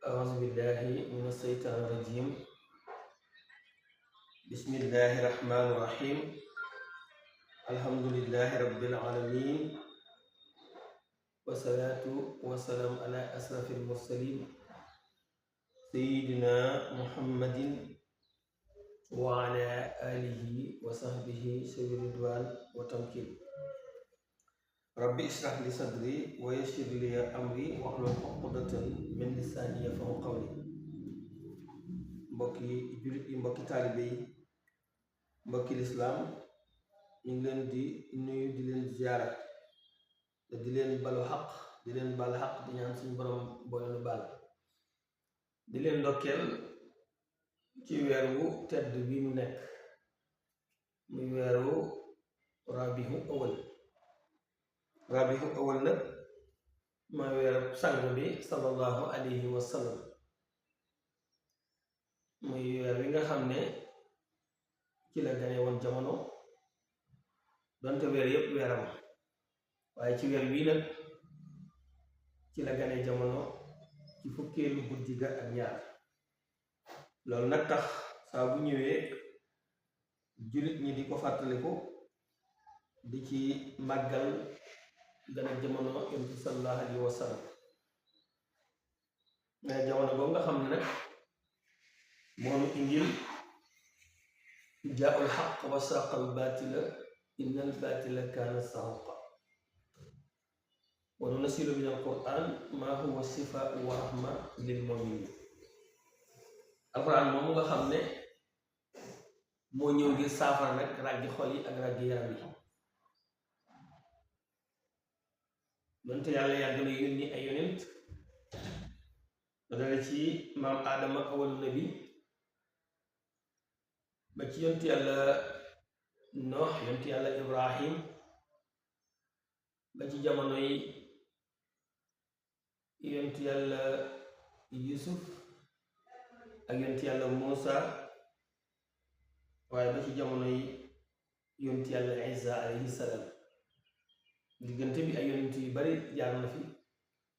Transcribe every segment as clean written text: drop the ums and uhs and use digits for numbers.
أعوذ بالله من الشيطان الرجيم. بسم الله الرحمن الرحيم. الحمد لله رب العالمين، والصلاة والسلام على أشرف المرسلين سيدنا محمد وعلى آله وصحبه سوي الرضوان والتمكين. ربي اشرح لي صدري ويسر لي أمري واحلل عقدة من لساني يفقهوا قولي. mbokki jullit yi, mbokki taalibe yi, mbokki lislaam, ñu ngi leen di nuyu, di leen ziyaara te di leen balu xaq, di leen bal xaq, di ñaan suñu borom boole bal, di leen ndokkeel ci weeru tedd bi mu nekk muy weeru rabihu awal nag mooy weeru sang bi sallallahu alayhi wa sallam, muy weer wi nga xam ne ci la gane woon jamono, donte weer yépp weeram, waaye ci weer wii nag ci la gane jamono ci fukkeelu guddi ga ak ñaar. loolu nag tax saa bu ñëwee jullit ñi di ko fàttaliku, di ci màggal gane jamono yonent bi sallallahu alayhi wa sallam. mais jamono boobu nga xam ne nag moonu indil jaa'ul haqq wa saqal baatila innal baatila kaana zahuuqa wa nunazzilu minal qur'aan maa huwa shifaa'un wa rahma lil mu'miniin. alxuraan moom nga xam ne moo ñëw ngir saafara nag ràggi xol yi ak ràggi yaram yi. donte yàlla yàgg na yónni ay yonent da dale ci maam aadama awalu nabi ba ci yontu yàlla noox, yontu yàlla ibrahim, ba ci jamono yi yontu yàlla yusuf ak yontu yàlla muusa, waaye ba ci jamono yi yontu yàlla isa alayhi salaam. diggante bi ay yonent yu bari jaar na fi,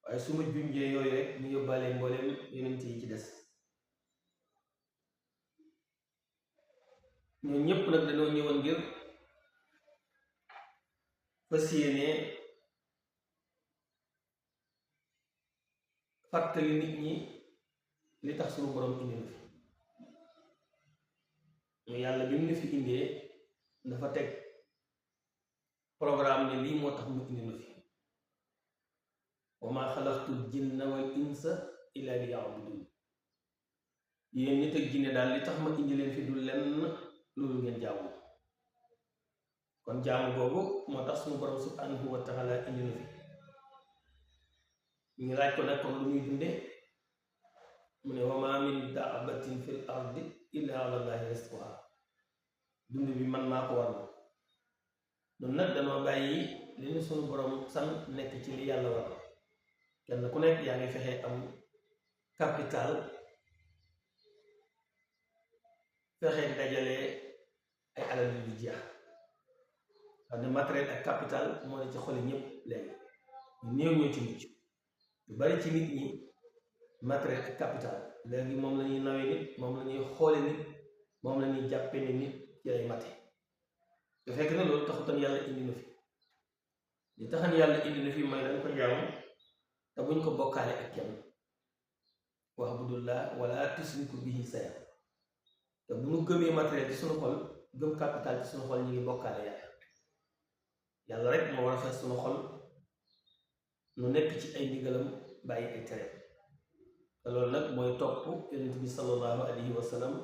waaye su ma junjee yooyu rek ñu yóbbaale mbooleem yonent yi ci des. ñoo ñépp nag dañoo ñëwoon ngir fas yéene fàttali nit ñi li tax suñu borom indi na fi. ñu yàlla bi mu ne fi indee dafa teg programme ne lii moo tax mu indi na fi. wa maa xalaqtul jinna wal insa illa liya'budun. yéen nit ak jinne daal li tax ma indi leen fi du lenn loolu ngeen jaamu. kon jaamu boobu moo tax suñu borom subhanahu wa taala indi na fi. ñu laaj ko nag kon lu ñuy dunde, mu ne wa maa min daabatin fil ardi illa ala llahi rizquha. dund bi man maa ko war na noonu nag dañoo bàyyi li ñu suñu borom san nekk ci li yàlla war. kenn ku nekk yaa ngi fexe am capital, fexe dajale ay alal yu jeex. xam ne matériel ak capital moo ne ci xoli ñëpp léegi, ñu néew ñoo ci mucc. lu bari ci nit ñi matériel ak capital léegi moom la ñuy nawee nit, moom la ñuy xoole nit, moom la ñuy jàppe ne nit ci lay mate. te fekk na loolu taxutoon yàlla indi na fi. li taxan yàlla indi na fi mooy dañ ko jaamu te buñ ko bokkaale ak kenn. wa'budullah wala tusriku bihi shay'an. te bu ñu gëmee matériel ci suñu xol, gëm capital ci suñu xol, ñu ngi bokkaale yàlla rek moo war a fees suñu xol nu nekk ci ay ndigalam, bàyyi ay tere. te loolu nag mooy topp yonent bi sallallahu alayhi wa sallam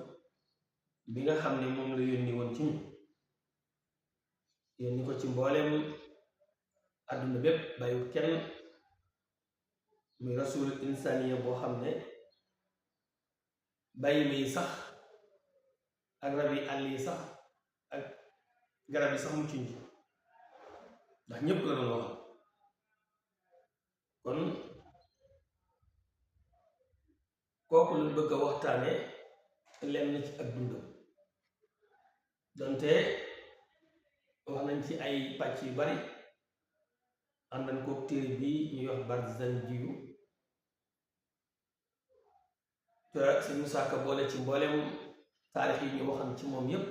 bi nga xam ne moom la yónni woon ci ñu yónni ko ci mbooleem àdduna bépp, bàyyiwul kenn. muy rasul insaniya boo xam ne bàyyi ma yi sax ak rab yi àll yi sax ak garab yi sax mu ciñ ndax ñépp la doon wax. kon kooku lu bëgg a waxtaane lenn ci ak dundam, donte wax nañ ci ay pàcc yu bari. àndan ko téere bi ñuy wax Barzanji te sëñ Musaa Ka boole ci mboolem taarix yi ñu waxam ci moom yépp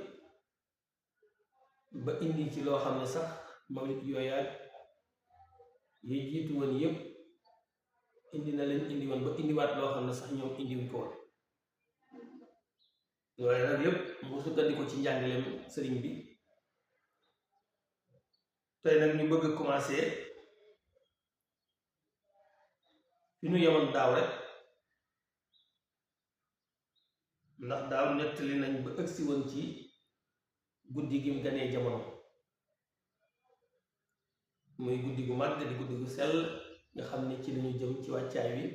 ba indi ci loo xam ne sax mawlid yooyaat yi jiitu woon yépp indi na leen indi woon ba indiwaat loo xam ne sax ñoom indiwuñ ko woon waaye nag yépp mu sukkandiku ci njàngaleem sëriñ bi. tey nag ñu bëgg a commencé fi ñu yemoon daaw rek ndax daaw nettali nañ ba ëgsi woon ci guddi gi mu ganee jamono muy guddi gu màgg di guddi gu sell nga xam ne ci lañu jëm ci wàccaay wi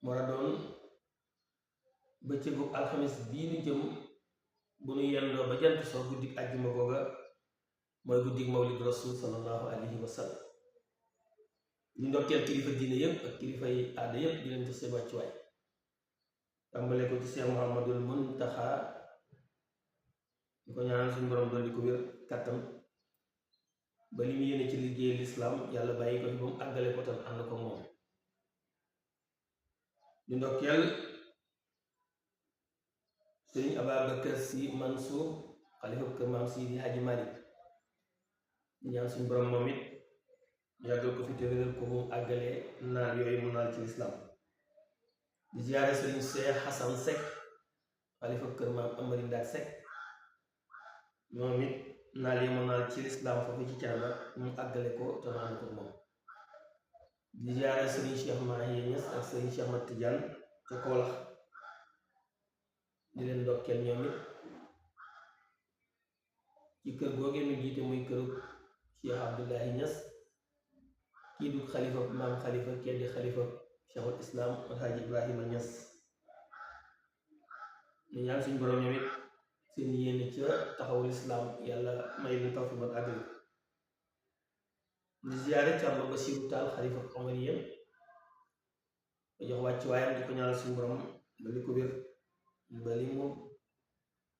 moo a doon bëccëgu alxamis bii ñu jëm bu ñu yendoo ba jant soo guddi àjjuma googa mooy guddi mawlid rasul sallallahu alayhi wa sallam ñu ndokkeel kilifa diine yëpp ak kilifa yi aada yëpp di leen jox seen wàccuwaay tàmbale ko ci Cheikh Mouhamadul Muntaxa ñu ko ñaanal suñu borom dolli ko wér kàttan ba li mu yéene ci liggéey lislaam yàlla bàyyi ko fi ba mu àggale ko tam ànd ko moom. ñu ndokkeel sëriñ Ababacar Si Mansour xalifa kër maam Sidi Hadji Malick ñaan suñu borom moom it yàggal ko fi te wéral ko mu àggalee naan yooyu mu naal ci lislaam. di ziyaare sëriñ Cheikh Hassan Seck xalifa kër maam Amari Ndak Seck moom it naal yi mu naal ci lislaam foofu ci Canaba mu àggale ko te naan ko moom. di ziyaare sëriñ Cheikh Mahi Niass ak sëriñ Cheikh Mat Tidiane ca Koolax di leen ndokkeel ñoom it ci kër googee mu jiite muy këru Cheikh Abdullahi Niass kii du xalifa maam xalifa kee di xalifa Cheikhul Islam Alhaji Ibrahima Niass ñu ñaan suñu borom ñoom it seen yéene ca taxawul islam yàlla may leen tawfiq ba àggal. di ziyaare Thierno Bassirou Tall xalifa Omariyeen ko jox wàcc waayam di ko ñaanal suñu borom ba li ko wér ba li mu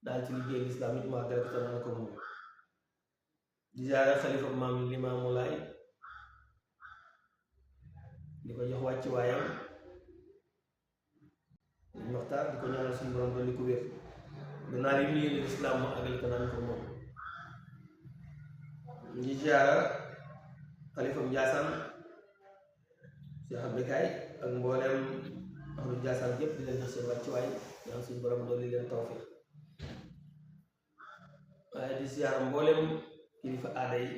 daal ci liggéey lislaam it mu àggale ko tanaan ko moom. di ziyaare xalifa maam Limaamu Laay di ko jox wàcc waayam di waxtaan di ko ñaanal suñu borom ba li ko wér gannaaw li mu yéene lislaam mu àggale ko tanaan ko moom. di ziyaare xalifa Njaasaan Cheikh Abdikaay ak mboolem ahlu Njaasaan yépp di leen jox seen wàccuwaay ñaan suñu borom dolli leen tawfiq. waaye di ziyaar mboolem kilifa aada yi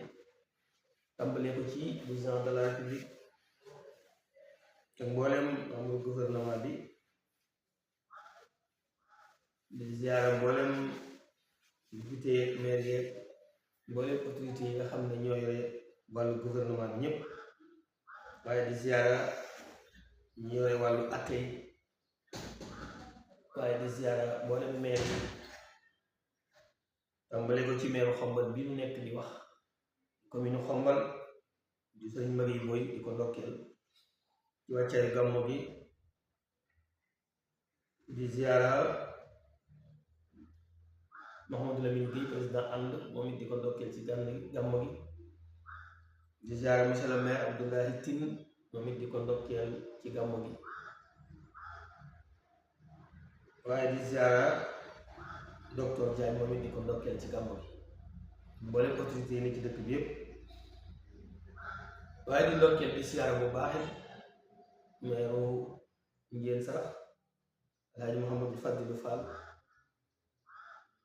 tàmbalee ko ci président de la république ak mboolem membre gouvernement bi. di ziyaar mboolem député maire yeeg mboolem autorité yi nga xam ne ñoo yore wàllu gouvernement bi ñëpp. waaye di ziyaara ñu yore wàllu atte yi waaye di ziyaara mboolem maire yi tàmbale ko ci meeru Xombal bi nu nekk di wax commune Xombal di sëñ Mari Boy di ko ndokkeel ci wàccaayu gàmmo gi. di ziyaara Mouhamadou Lamine Gueye président ànd moom it di ko ndokkeel ci gàmmo gi. di ziyaara monsieur le maire Abdoulaye Tine moom it di ko ndokkeel ci gàmmo gi. waaye di ziyaara docteur Diagne moom it di ko ndokkeel ci gàmmo gi. mboolem autorité yi ni ci dëkk bi yëpp. waaye di ndokkeel di ziyaara bu baax meeru Ndiène Sarax Alhaji Mouhamadou Fadilou Fall.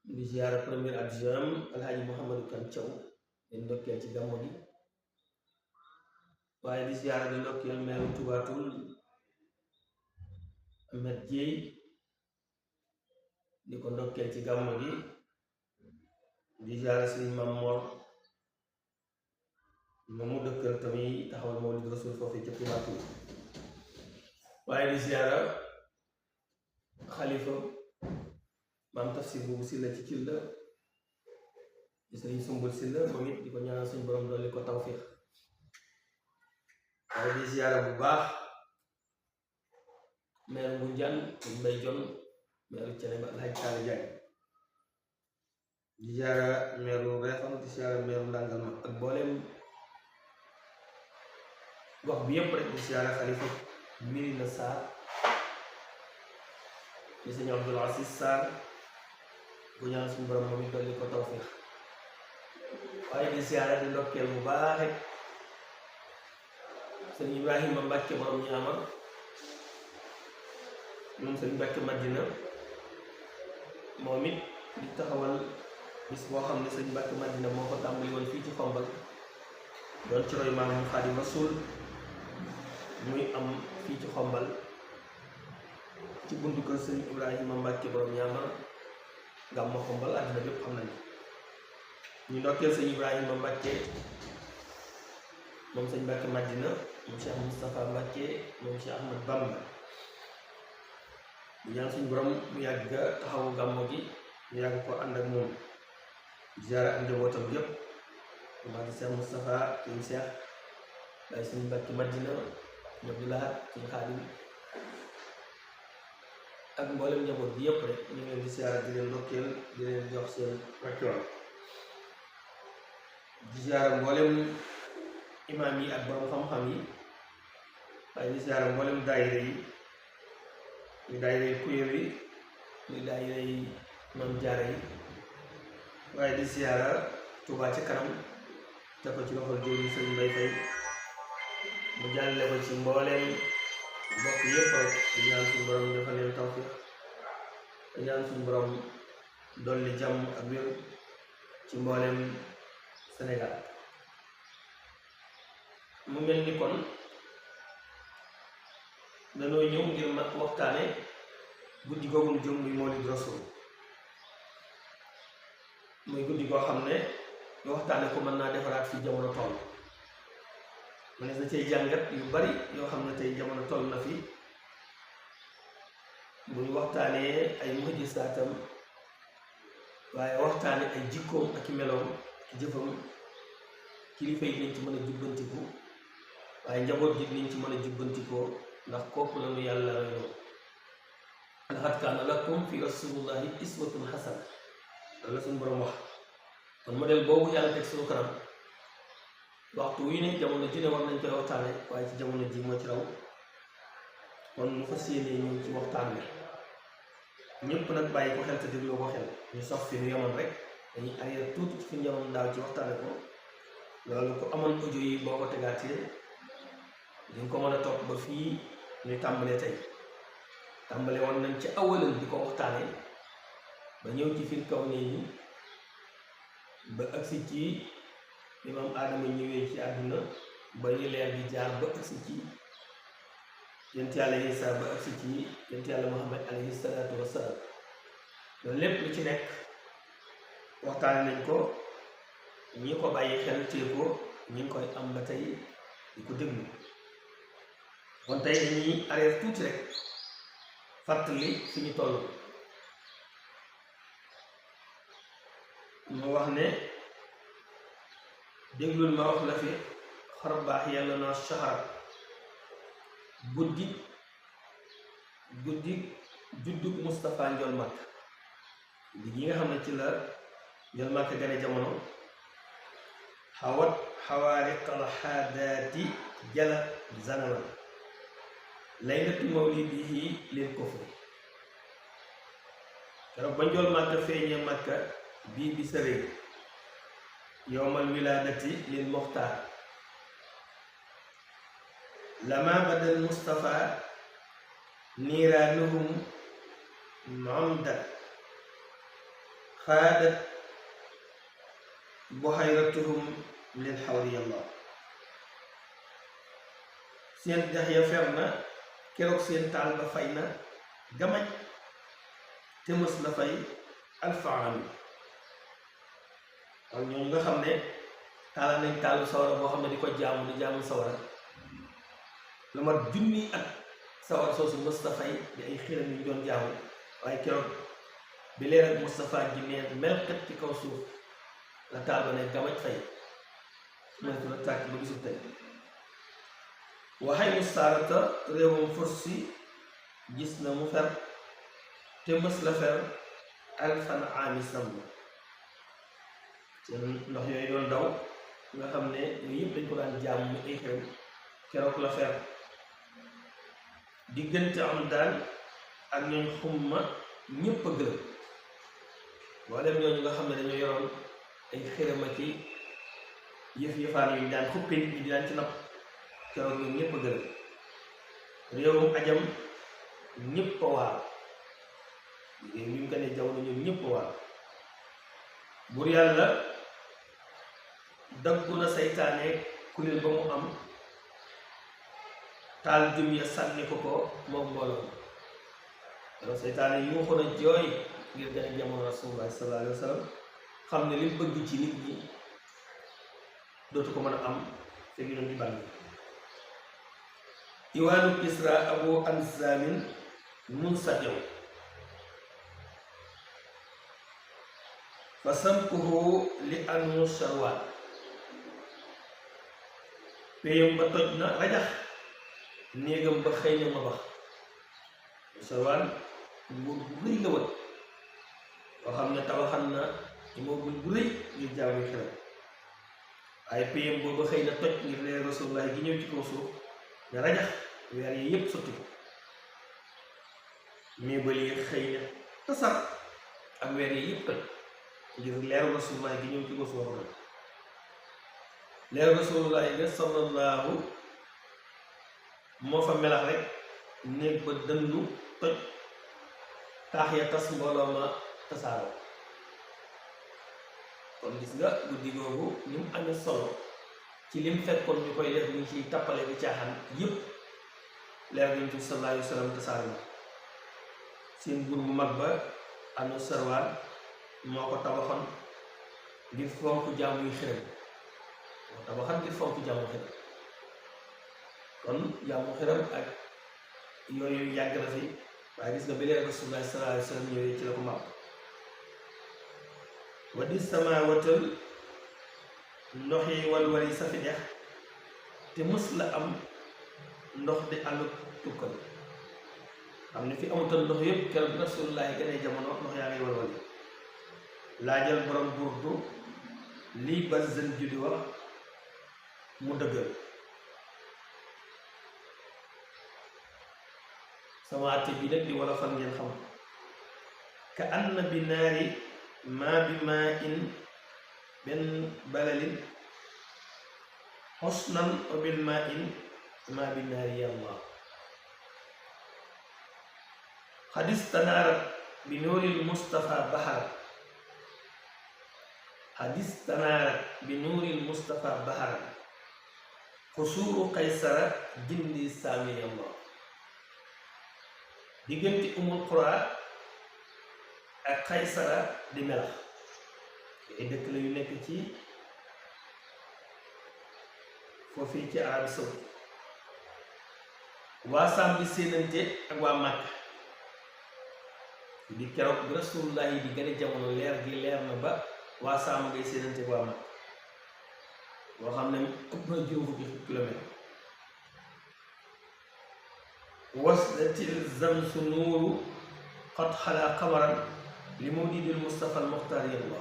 di ziyaara premier adjoint Alhaji Mouhamadou Kan Thiaw di ndokkeel ci gàmmo gi. waaye di ziyaara di ndokkeel meeru Touba Toul Ahmed Dieye di ko ndokkeel ci gàmmo gi. di ziyaara Sëriñ Mam Mor moom mu dëkkal tamit taxawal Mawlid Rasul foofu ca Touba Toul. waaye di ziyaara xalifa maam Tafsir boobu Silla ci Cilla di Sëriñ Sumbul Silla moom it di ko ñaanal suñu borom dolli ko tawfiq. waaye di ziyaara bu baax meeru Ngunjaan Mbay Jon meeru Ceneba Alhaji Taala Jaañ. di ziyaara meeru Refan di ziyaara meeru Ndàngal ma ak booleem gox bi yëpp rek. di ziyaara xalifa Mirina Sarr di sëñ Abdul Aziz Sarr bu ñaan suñu borom moom it dolli ko tawfiix waaye di siyaara di ndokkeel bu baax rek sëñ Ibrahima Mbàkke borom ñaamar moom sëñ Mbàkke Madina moom it di taxawal bis boo xam ne sëñ Mbàkke Madina moo ko tàmbali woon fii ci Xombal doon ci roy maamam Xaadimu Rasuul muy am fii ci Xombal ci buntu kër sëñ Ibrahima Mbàkke borom ñaamar gàmmu Xombal àddina bépp xam nañu ñu ndokkeel sëñ Ibrahima Mbàkke moom sëñ Mbàkke Madina moom Cheikh Moustapha Mbàkke moom Cheikh Ahmad Bamba di ñaan suñu borom mu yàgg taxawu gàmmu gi ñu yàgg ko ànd ak moom ziyaara ak njabootam yépp maa ngi Cheikh Moustapha suñu Cheikh waaye suñu Mbàkke Madina ñu Abdou Lahad suñu Xaadim ak mboolem njaboot bi yépp rek ñu ngi leen di ziyaara di leen ndokkeel di leen jox seen wàccuwaay di ziyaara mboolem imaam yi ak borom xam-xam yi waaye di ziyaara mboolem daayira yi muy daayira yi kuréel yi muy daayira yi Maam Jaara yi waaye di ziyaara Touba ca kanam te ko ci loxol jëwriñ Sëriñ Mbay Fay mu jàllale ko ci mbooleem mbokk yépp rek di ñaan suñu borom defal leen tawfiq di ñaan suñu borom dolli jàmm ak wér ci mbooleem Sénégal mu mel ni kon dañoo ñëw ngir ma waxtaane guddi googu nu jëm muy Mawlid Rasul muy guddi goo xam ne ñu waxtaane ko mën naa defaraat fi jamono toll mu ne sa cay jàngat yu bari yoo xam ne tey jamono toll na fi muy waxtaanee ay mujjisaatam waaye waxtaane ay jikkoom ak i meloom ki jëfam kilifa yi nañ ci mën a jubbantiku waaye njaboot gi nañ ci mën a jubbantikoo ndax kooku la nu yàlla reyloo laqad kaana lakum fi rasulillahi iswatun hasana loolu la suñu borom wax kon modèle boobu yàlla teg suñu kanam waxtu wi ne jamono ji ne war nañ koy waxtaane waaye ci jamono ji moo ci raw kon mu fas yéenee ñëw ci waxtaan wi ñëpp nag bàyyi ko xel te dégloo ko xel ñu sof fi nu yemoon rek dañuy arrière tuuti ci fi ñu yemoon daaw ci waxtaane ko loolu ko amoon audio yi boo ko tegaatee di nga ko mën a topp ba fii ñu tàmbalee tey tàmbale woon nañ ci awalan di ko waxtaane ba ñëw ci fil kaw ne ni ba agsi ci imam Aadama ñëwee ci àdduna ba ñu leer di jaar ba agsi ci yonent yàlla Isa ba agsi ci yonent yàlla Muhammad alayhi salaatu wassalaam loolu lépp lu ci nekk waxtaane nañ ko ñi ko bàyyi xel tee ko ñi ngi koy am ba tey di ko déglu kon tey dañuy arrêté tuuti rek fàttali fi ñu toll mu wax ne déglul ma wax la fi xar baax yàlla na shahar guddi juddug Moustapha Njool Màkk guddi gi nga xam ne ci la Njool Màkk gane jamono xawat xawaariqal xaadaati jala zanama laylatu mawlidihi lil kufri keroog ba Njool Màkk feeñee Màkka bii bi sëree yowmal wilaadati lil muxtaar lama badal Mustafa niiraanuhum mamda xaadat buhayratuhum lil xawri yàlla seen dex ya fer na keroog seen taal ba fay na gamaj te mës la fay alfaami kon ñooñu nga xam ne taala nañ taalu sawara boo xam ne di ko jaamu di jaamu sawara lu mat junni at sawara soosu Mustapha yi di ay xiram yu doon jaamu waaye keroog bi leer ak Mustapha ji neex melkat ci kaw suuf la taal ba ne gamaj fay mënatu la tàkk ba gisul tey waxay mu saarata réewam fursi gis na mu fer te mës la fer alfan aami sàmm seen ndox yooyu doon daw nga xam ne yooyu yëpp dañ ko daan jaamu mu ay xew keroog la fer diggante am daan ak ñooñ xumma ñépp a gërëm mboolem ñooñu nga xam ne dañoo yoroon ay xërëma ci yëf-yëfaan yu daan xuppe nit ñi di daan ci napp keroog ñoom ñépp a gërëm réewum ajam ñépp a waar réew ñu ko ne jamono ñoom ñépp a waar buur yàlla daggu na saytaane kuréel ba mu am taal jum ya sànni ko moom mbooloo alors seytaane yuuxu na jooy ngir gën a jamono rasulullah sallallahu alayhi wa sallam xam ne li bëgg ci nit ñi dootu ko mën a am te ñu doon di bànn iwaanu Kisra abu ansamin munsajaw fa samkuhu li anu sharwaan péyam ba toj na rajax néegam ba xëy na ma bax sharwaan nguur bu rëy la woon boo xam ne tabaxan na immeuble bu rëy ngir jaamu xelam waaye péyam booba xëy na toj ngir leer rasulullah gi ñëw ci kaw suuf nga rajax weer yi yépp sotti ko meebal yi xëy na tasar ak weer yi yépp toj ngir leer rasulullah gi ñëw ci kaw suuf la leer rasulullah ga sallallahu moo fa melax rek néeg ba dënnu toj taax ya tas mbooloo ma tasaaroo kon gis nga guddi googu ni mu amee solo ci lim fekkoon ñu koy def ñu ciy tappale bi caaxaan yépp leer nañ ci sallallahu alayhi wa sallam tasaaroo seen buur bu mag ba anu sarwaan moo ko tabaxoon ngir fonk jaamuy xërëm moo tabaxoon ngir fonk jaamu xërëm kon jaamu xërëm ak yooyu yàgg na fi waaye gis nga bi leer rasulullah sallallahu alayhi wa sallam ñëwee ci la ko màpp wa di sama watal ndox yi walwali safi dex te mës la am ndox di àllu tukkal xam ne fi amutal ndox yépp keroog rasulullah yi gënee jamono ndox yaa ngi walwali laajal borom burdu lii Bazzan ju di wax mu dëggal sama àtte bi nag di wala fan ngeen xam ka anna bi naari maa bi maa in benn balalin xosnan wa bil maa in maa bi naari yàlla xadis tanaarat bi nuuril Mustafa bahara xadis tanaarat bi nuuril Mustafa bahara xusuuru Qaysara jindi saami yàlla diggante Umul Qura ak Qaysara di melax ay dëkk la yu nekk ci foofii ci Arabie Saoudite waa Saam di séenante ak waa Màkka di keroog bi Rasulullah yi di gën a jamono leer gi leer na ba waa Saam ngay séenante ak waa Màkka boo xam ne ëpp na juróom fukki kilomètre wasdatil zamsu nuuru qad xalaa qamaran li mawlidil Mustafa al Muxtaar yàlla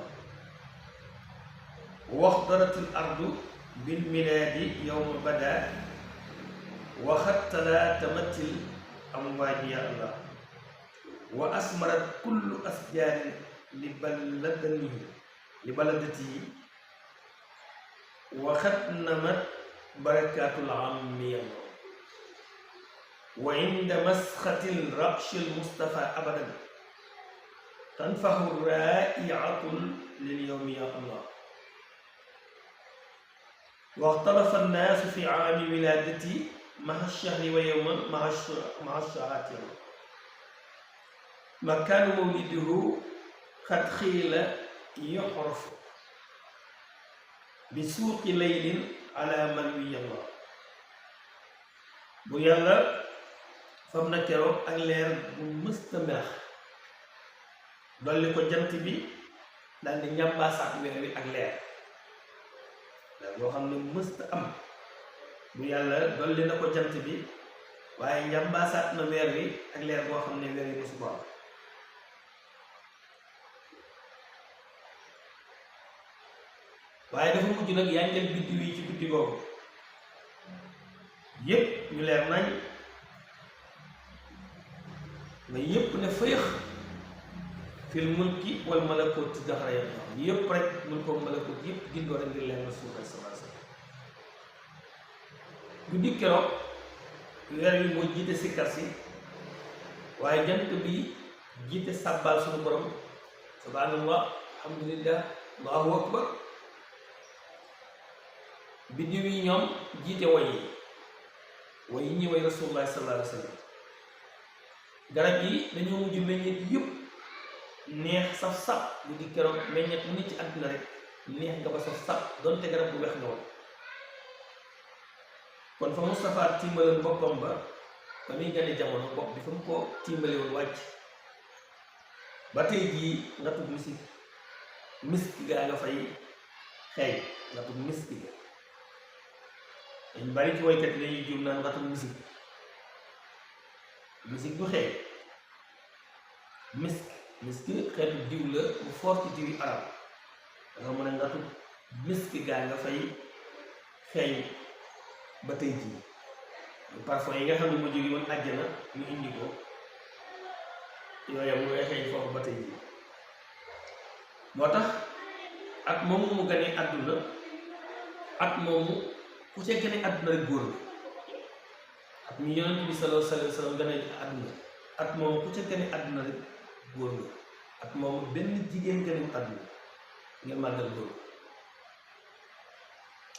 waxdaratil ardu bil milaadi yowma bada waxat talaatamatil amwaaji yàlla wa asmarat kullu asjaarin li baladatihi waxat namat barakaatul ammi yàlla wa inda masxatil raqshil Mustafa abadan tanfahu raa'iatul lil yawmi ya Allah waxtalafa annaasu fi aami wilaadati ma'a shahri wa yawman ma'a shahaati makaanu mawlidihi qad qiila yu'rafu bi suuqi laylin ala malwi Allah bu yàlla fam na keroog ak leer bu mësta melax dolli ko jant bi daal di ñambaasaat weer wi ak leer boo xam ne mësta am bu yàlla dolli na ko jant bi waaye ñambaasaat na weer wi ak leer boo xam ne weer wi mësu ko am waaye dafa mujj nag yaa ngeen biddiw yi ci guddi googu yépp ñu leer nañ nga yépp ne fëyëx fil mulki wal malakut daxara yam yépp rek mun ko malakut yépp gindoo rek ngir leen Rasulullah sallallahu alayhi wasallam guddi keroog weer wi moo jiite sikkar si waaye jant bi jiite sàbbaal suñu borom subhanallah alhamdulillah allahu akbar biddiw yi ñoom jiite woy yi ñi woy Rasulullah sallallahu alayhi wasallam garab yi dañoo mujj meññeet yëpp neex saf-saf lu di keroog meññeet mu nit ci àdduna rek neex nga ba saf-saf donte garab bu weex nga woon kon fa Moustapha tiimaloon boppam ba muy gane jamono bopp bi fa mu ko tiimale woon wàcc ba tey jii nga tudd miski gaa nga fay xëy nga tudd miski ga dañ bari ci woykat yi lañuy juum naan nga tudd misik du xeeñ misk xeetu diw la bu fort ci diwi arab danga mën a ngatu misk gaa nga fay xeeñ ba tey jii parfum yi nga xam ne mu jóge woon àjjana ñu indi ko yooya mu ngay xeeñ foofu ba tey jii moo tax at moomu mu gane àdduna at moomu ku ca gane àdduna rek góor la at mi yonent bi sallallahu alayhi wa sallam gane àdduna at moomu ku ca gane àdduna rek góor nga at moomu benn jigéen gane àdduna ngeen màggal góor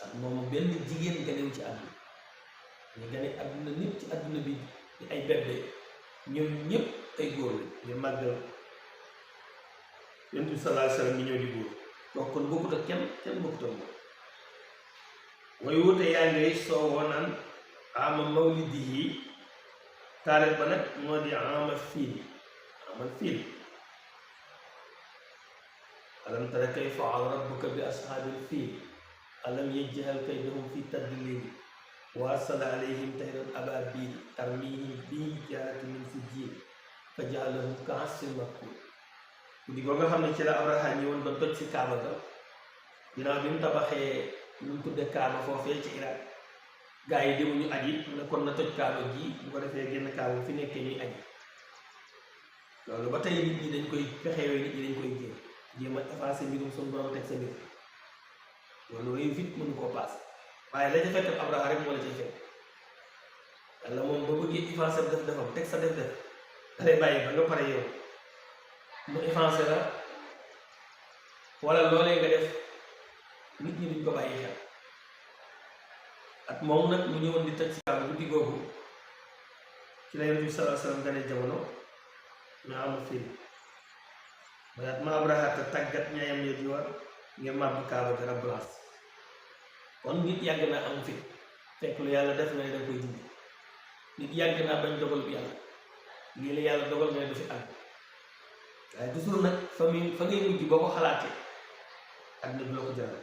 at moomu benn jigéen ganewu ci àdduna ñu gane àdduna nit ci àdduna bi di ay bébé ñoom ñëpp ay góor la ngeen màggal yonent bi sallallahu alayhi wa sallam ñu ñëw di góor donc kon bokkut ak kenn bokkut ak moom way wute yaa ngay soo wonaan ama mawlidihi taarix ba nag moo di amal fiil alam tara kayfa fa'ala rabbuka bi ashaabil fiil alam yaj'al kaydahum fi tadlil wa arsala alayhim tayran ababil tarmihim bi hijaaratin min sijjiil fa ja'alahum ka'asfin makuul guddi boo nga xam ne ci la Abraha ñëwoon ba toj si Kaaba ga ginnaaw bi mu tabaxee lu mu tudde Kaaba foofee ci Irak gaa yi demuñu aji mu ne kon na toj Kaaba gi bu ko defee génn Kaaba fi nekkee ñuy aji loolu ba tey nit ñi dañ koy fexewee nit ñi dañ koy jéem a effacé mbirum suñu borom teg sa mbir loolu yooyu fit mënu koo paase waaye la ca fekk Abraha rek moo la cay fekk yàlla moom ba bëggee effacé def defam teg sa def dalay bàyyi ba nga pare yow mu effacé la wala loolee nga def nit ñi duñ ko bàyyi xel at moom nag mu ñëwoon di toj si Kaaba guddi googu ci la Yonent bi sallallahu alayhi wa sallam gane jamono ñu am fii mooy at ma Abraha te tàggat ñaayam ya di war ngir màbb Kaaba dara blanche kon nit yàgg naa am fit fekk lu yàlla def nga ne danga koy dindi nit yàgg naa bañ dogal bi yàlla lii la yàlla dogal nga ne du fi àgg waaye toujours nag fa ngay mujj boo ko xalaatee àdduna du la ko jaral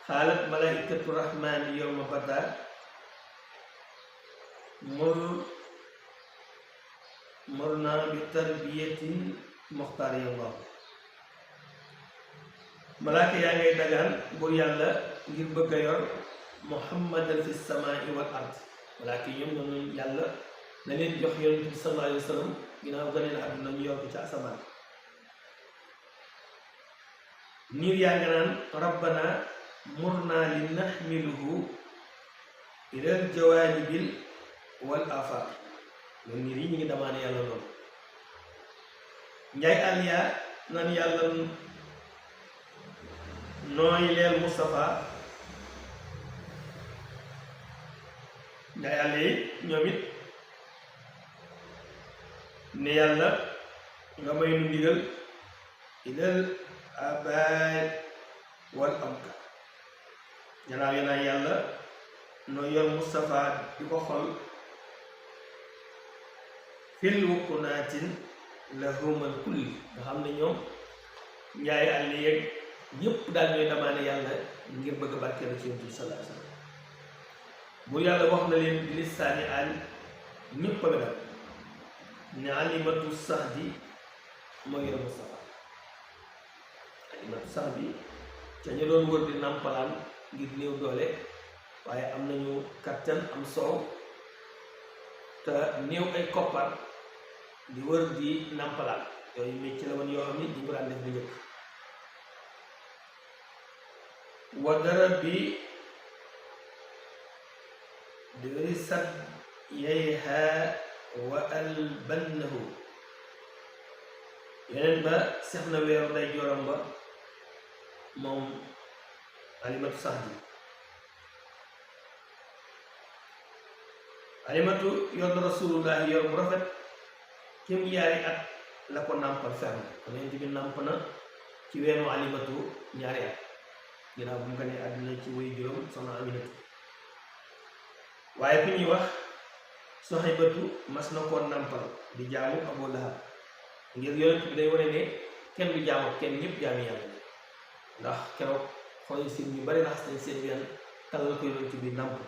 xaalat malaikatu rahmani yawma bada murna bi tarbiyatin muxtaar yallah malaaka yaa ngay dagaan bu yàlla ngir bëgg a yor muhammadan fi samaai wal ard malaaka yi ñoom noonu yàlla na leen jox yonent bi sallallahu alayhi wa sallam ginnaaw gane na àdduna ñu yor ko ca asamaan niir yaa nga naan rabbana murna li naxmiluhu ilal jawaanibil wal afaq loolu niir yi ñu ngi damaane yàlla loolu njaay aliya naan yàlla nooy leel Moustapha njaay aliya ñoom it ne yàlla nga may nu ndigal ilal abaay wal amka ñanaaw yenaa yàlla noo yor Moustapha di ko xol fil wukkunaatin lahumal kulli nga xam ne ñoom njaay àll yeeg ñëpp daal ñooy damaane yàlla ngir bëgg barkeelu ci Yonent bi sallallahu alayhi wa sallam bu yàlla wax na leen bi lisaani àll ñëpp a dal ne alimatu sax di mooy yor Moustapha alimatu sax bi ca ñu doon wër di nàmpalaan ngir néew doole waaye am nañu kattan am soow te néew ay koppar di wër di nampalaat yooyu métier la woon yoo xam ni ñu ko daan def bu njëkk wa dara bi di sat yayha wa albannahu yeneen ba sex na weeru nday jooram ba moom Alimatu Saxdi Alimatu yor na Rasulullahi yor bu rafet kem yaari at la ko nàmpal ferme kon yonent bi nàmp na ci weenu Alimatu ñaari at ginnaaw bu mu gënee àdduna ci way juróom soxna Aminatu waaye ku ñuy wax Sohaybatu mas na koo nàmpal di jaamu Abu Lahab ngir yonent bi day wane ne kenn du jaamu kenn ñëpp jaami yàlla ndax keroog xool si ñu bari raxas nañ seen ween tàllal ko yonent bi nàmp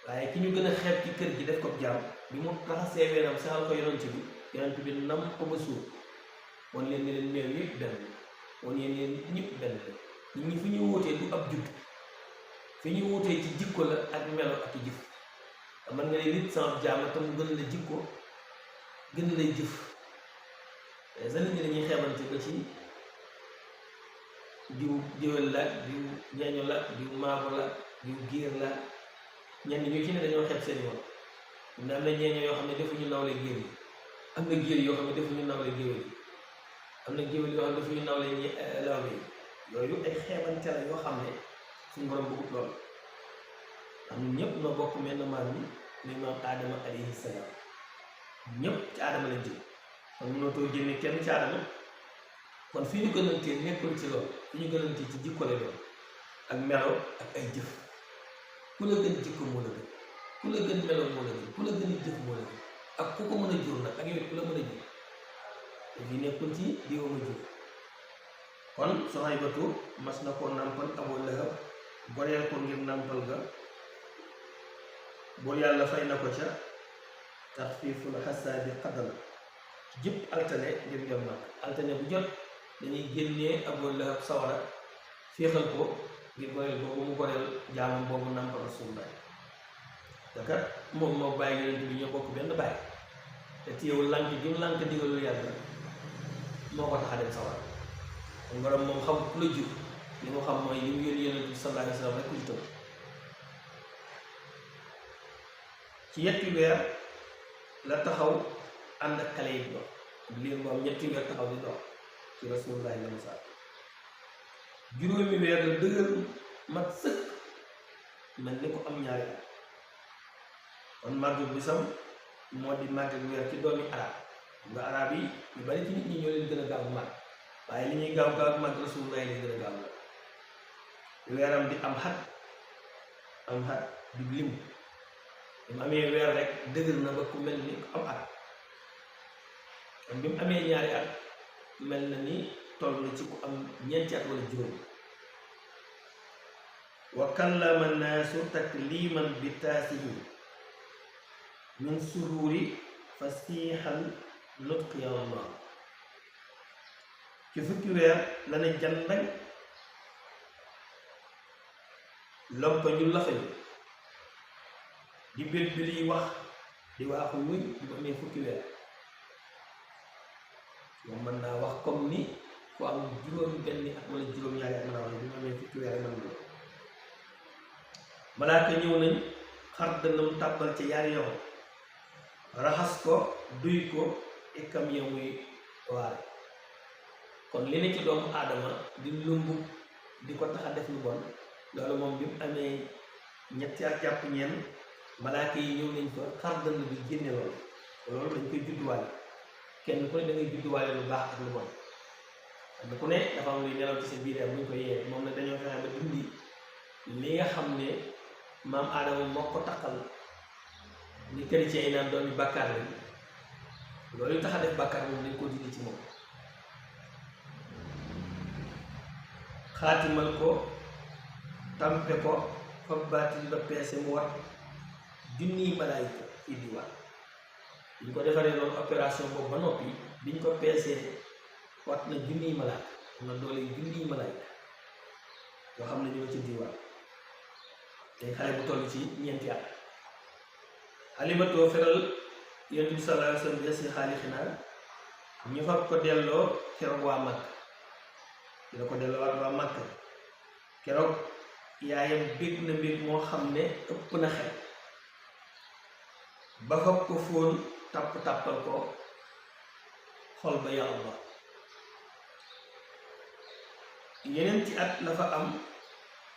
waaye ki ñu gën a xeeb ci kër gi def ko jaam bi mu raxasee weenam saxal ko yonent bi nàmp ko ba suur wan leen ne leen meew yëpp benn wan leen leen ñëpp benn nit ñi fi ñu wutee du ab judd fi ñu wutee ci jikko la ak melo ak jëf man nga ne nit sama jaama te mu gën la jikko gën lay jëf sa nit ñi dañuy xeebante ba ci diw diwel la diw ñeeño la diw maabo la diw giir la ñenn ñu ci ne dañoo xeeb seen yoon am na ñeeño yoo xam ne defuñu nawle giir yi am na giir yoo xam ne defuñu nawle géwél yi am na géwél yoo xam ne defuñu nawle lawbe yi yooyu ay xeebante la yoo xam ne suñu borom bëggut lool am ñun ñëpp noo bokk menn maam mi muy maam Aadama alayhi salaam ñëpp ci Aadama lañ jëm kon mënoo too génne kenn ci Aadama kon fi ñu gënantee nekkul ci loolu fi ñu gënantee ci jikko la doon ak melo ak ay jëf ku la gën jikko moo la gën ku la gën melo moo la gën ku la gën jëf moo la gën ak ku ko mën a jur nag ak yow ku la mën a jur te fi nekkul ci diwa ma jur kon Sohaybatu mas na koo nàmpal Abu Lahab goreel ko ngir nàmpal ga boo yàlla fay na ko ca taxfiiful xasaabi xadal jëpp altane ngir jot nag altane bu jot dañuy génnee Abu Lahab sawara féexal ko ngir goreel boobu mu goreel jaamam boobu nàmpal Rasulullah te kat moom moo bàyyi yonent bi ñoo bokk benn bàyyi te téyewul lànk gi mu lànk digalul yàlla moo ko tax a dem sawara kon borom moom xam ku la jur li mu xam mooy li mu yónni yonent bi sallallahu alayhi wa sallam rek ku ci tëb ci yetti weer la taxaw ànd ak xale yi dox lii moom ñetti weer taxaw di dox ci Rasulullah la musa juróomi weer la dëgër mat sëkk mel ni ko am ñaari at kon màggu bisam moo di màgg ak weer ci doomi arab nga arab yi ñu bari ci nit ñi ñoo leen gën a gaaw màgg waaye li ñuy gaaw gaaw màgg Rasulullah leen gën a gaaw màgg weeram di am xat di lim bi mu amee weer rek dëgër na ba ku mel ni ku am at kon bi mu amee ñaari at mel na ni toll na ci ku am ñeenti at wala juróom wa kallama naasu takliman bi taasihi min sururi fasixal nutqi ya Allah ci fukki weer la ne jandañ lompa ñu lafañ di bil yi wax di waaxu wuñ di ko amee fukki weer moom mën naa wax comme ni ku am juróom benni at wala juróom-ñaari at mën naa wax bi mu amee fukki weer mën na malaaka ñëw nañ xar dënnam tàbbal ci yaari yoon raxas ko duy ko ikkam ya muy waare kon li ne ci doomu aadama di lumbu di ko tax a def lu bon loolu moom bi mu amee ñetti at jàpp ñeen malaaka yi ñëw nañ fa xar dënn bi génne loolu dañ koy judduwaale kenn ku ne da ngay judduwaale lu baax ak lu bon kenn ku ne dafa am luy nelaw ci sa biir bu ñu ko yee moom nag dañoo fexe ba dindi li nga xam ne maam aadama moo ko takkal ni chrétien yi naan doon bi bàkkaar lañ loolu tax a def bàkkaar moom dañ ko dindi ci moom xaatimal ko tampe ko fa baatil ba peese mu wat junniy malaayika fii diwaan biñ ko defaree loolu opération boobu ba noppi biñ ko peesee wat na junniy malaayika am na doole junniy malaayika yoo xam ne ñu ci diwaan te xale bu toll ci ñeenti at Alimatoo feral yonent bi sallallahu alayhi wa sallam des si xaalixinaa ñu fab ko delloo keroog waa Makka dina ko delloowaat waa Makka keroog yaayam bég na bég moo xam ne ëpp na xel ba fab ko fóon tàppal ko xol ba ya Allah yeneen ci at la fa am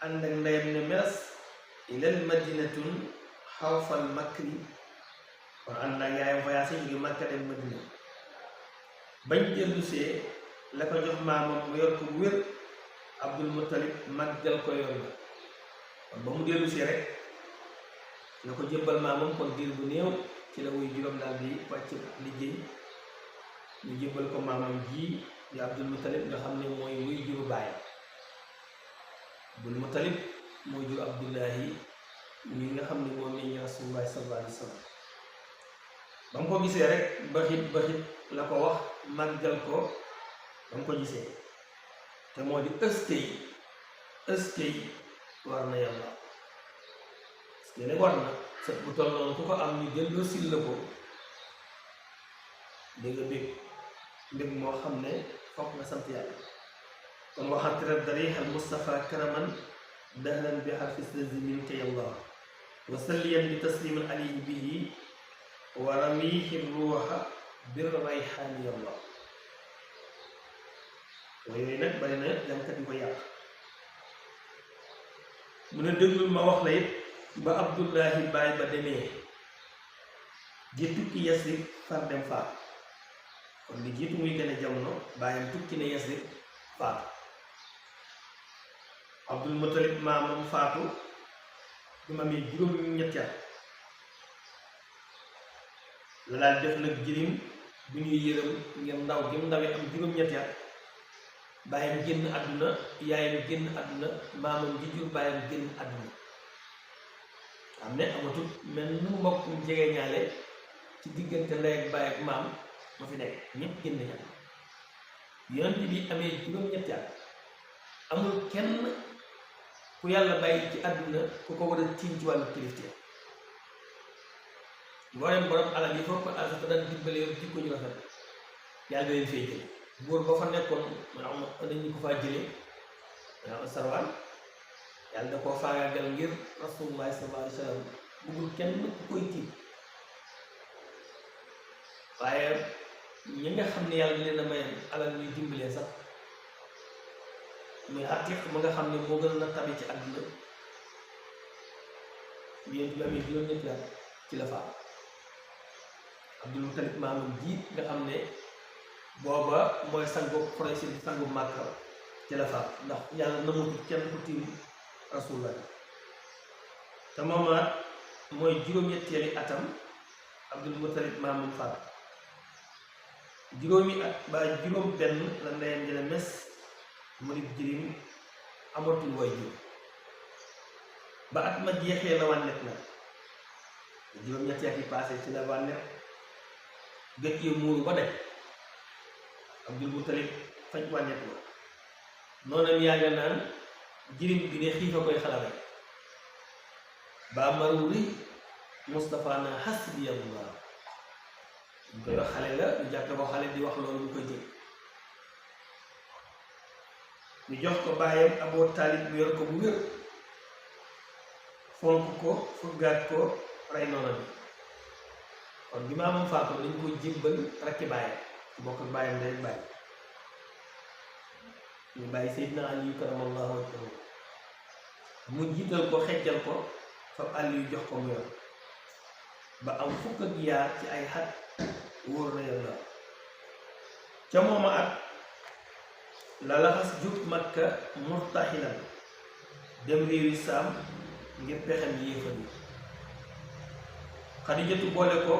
ànd ak ndeyam ne meles ilal madinatun xawfal makri kon ànd ak yaayam voyage jóge Makka dem Madina bañ dellusee la ko jox maamam mu yor ko bu wér Abdul Muttalib màggal ko yor la kon ba mu dellusee rek la ko jébbal maamam kon diir bu néew ci la wuy juróom daal di wàcc liggéey ñu jébbal ko maamam ji di Abdul Muttalib nga xam ne mooy wuy juru baayam Abdul Muttalib mooy jur Abdullahi mi nga xam ne moom meññ Rasulullah sallallahu alayhi wa sallam ba mu ko gisee rek baxit la ko wax màggal ko ba mu ko gisee te moo di ëskey war na yàlla ëskey nag war na sët bu toll noonu ku ko am ñu delloo sil la ko dégg nga mbég moo xam ne fokk nga sant yàlla kon waxatira darixal Mustafa karaman dahlan bi xarfi sazi minka yàlla wa salliyan bi tasliman alayhi bihi wa ramihi ruuxa bir rayxaani yàlla yooyu nag bari na jàngkat yi ko yàq mu ne déglul ma wax la it ba Abdullahi baay ba demee ji tukki Yasrib far dem faat kon li jiitu muy gën a jamono baayam tukki ne Yasrib faatu Abdul Muttalib maamam faatu bi ma amee juróom-ñetti at la daal def nag jirim bu ñuy yërëm ngir ndaw gi mu ndawee am juróom-ñetti at baayam génn àdduna yaayam génn àdduna maamam ji jur baayam génn àdduna am ne amatul mel nu mbokkum jege ñaale ci diggante ndey ak baay ak maam ma fi nekk ñépp génn ña yonent bi amee juróom-ñetti at amul kenn ku yàlla bàyyi ci àdduna ku ko war a tiim ci wàllu kilifteef mboolem borom alal yi foofu alal dafa daan dimbale yoon jikko ñu rafet yàlla da leen fay jële góor ba fa nekkoon maanaam dañu ko faa jële maanaam sarwaan yàlla da koo faagaagal ngir rasulullah sallallahu alayhi wa sallam bëggul kenn ku koy tiim waaye ñi nga xam ne yàlla leen a mayoon alal ñuy dimbalee sax muy Atiq ma nga xam ne moo gën a tabi ci àdduna yéen bi amee juróom-ñetti at ci la faam Abdul Muttalib maamam jiit nga xam ne booba mooy sangu Quraysh bi sangu Màkka ci la faam ndax yàlla namutu kenn ku tiim rasulullah te moomaat mooy juróom-ñetteeli atam Abdul Muttalib maamam faam juróomi at ba juróom benn la ndeyam dina mes mu nit jirim amatul way jur ba at ma jeexee la wànnet na juróom-ñetti at yi passé ci la wànnet gët yi muuru ba daj Abdul Muttalib faj wànnet la noonam yaa nga naan jirim bi ne xiifa koy xalare ba maruri Mustafa na hasbiyallah ñu koy wax xale la ñu jàppe ko xale di wax loolu ñu koy jël ñu jox ko baayam Abu Taalib mu yor ko bu wér fonk ko fuggaat ko rey noona bi kon bi maamam faatoo dañ ko jébbal rakki baayam ci bokk ak baayam day bàyyi ñu bàyyi Seydina Ali karamallahu wajhahu mu jiital ko xejjal ko fab Ali jox ko mu yor ba am fukk ak yaar ci ay xat wóor na yàlla ca mooma at la laxas jub Makka murtaxilan dem réewi Saam ngir pexem yéefar yi Xadijatu boole ko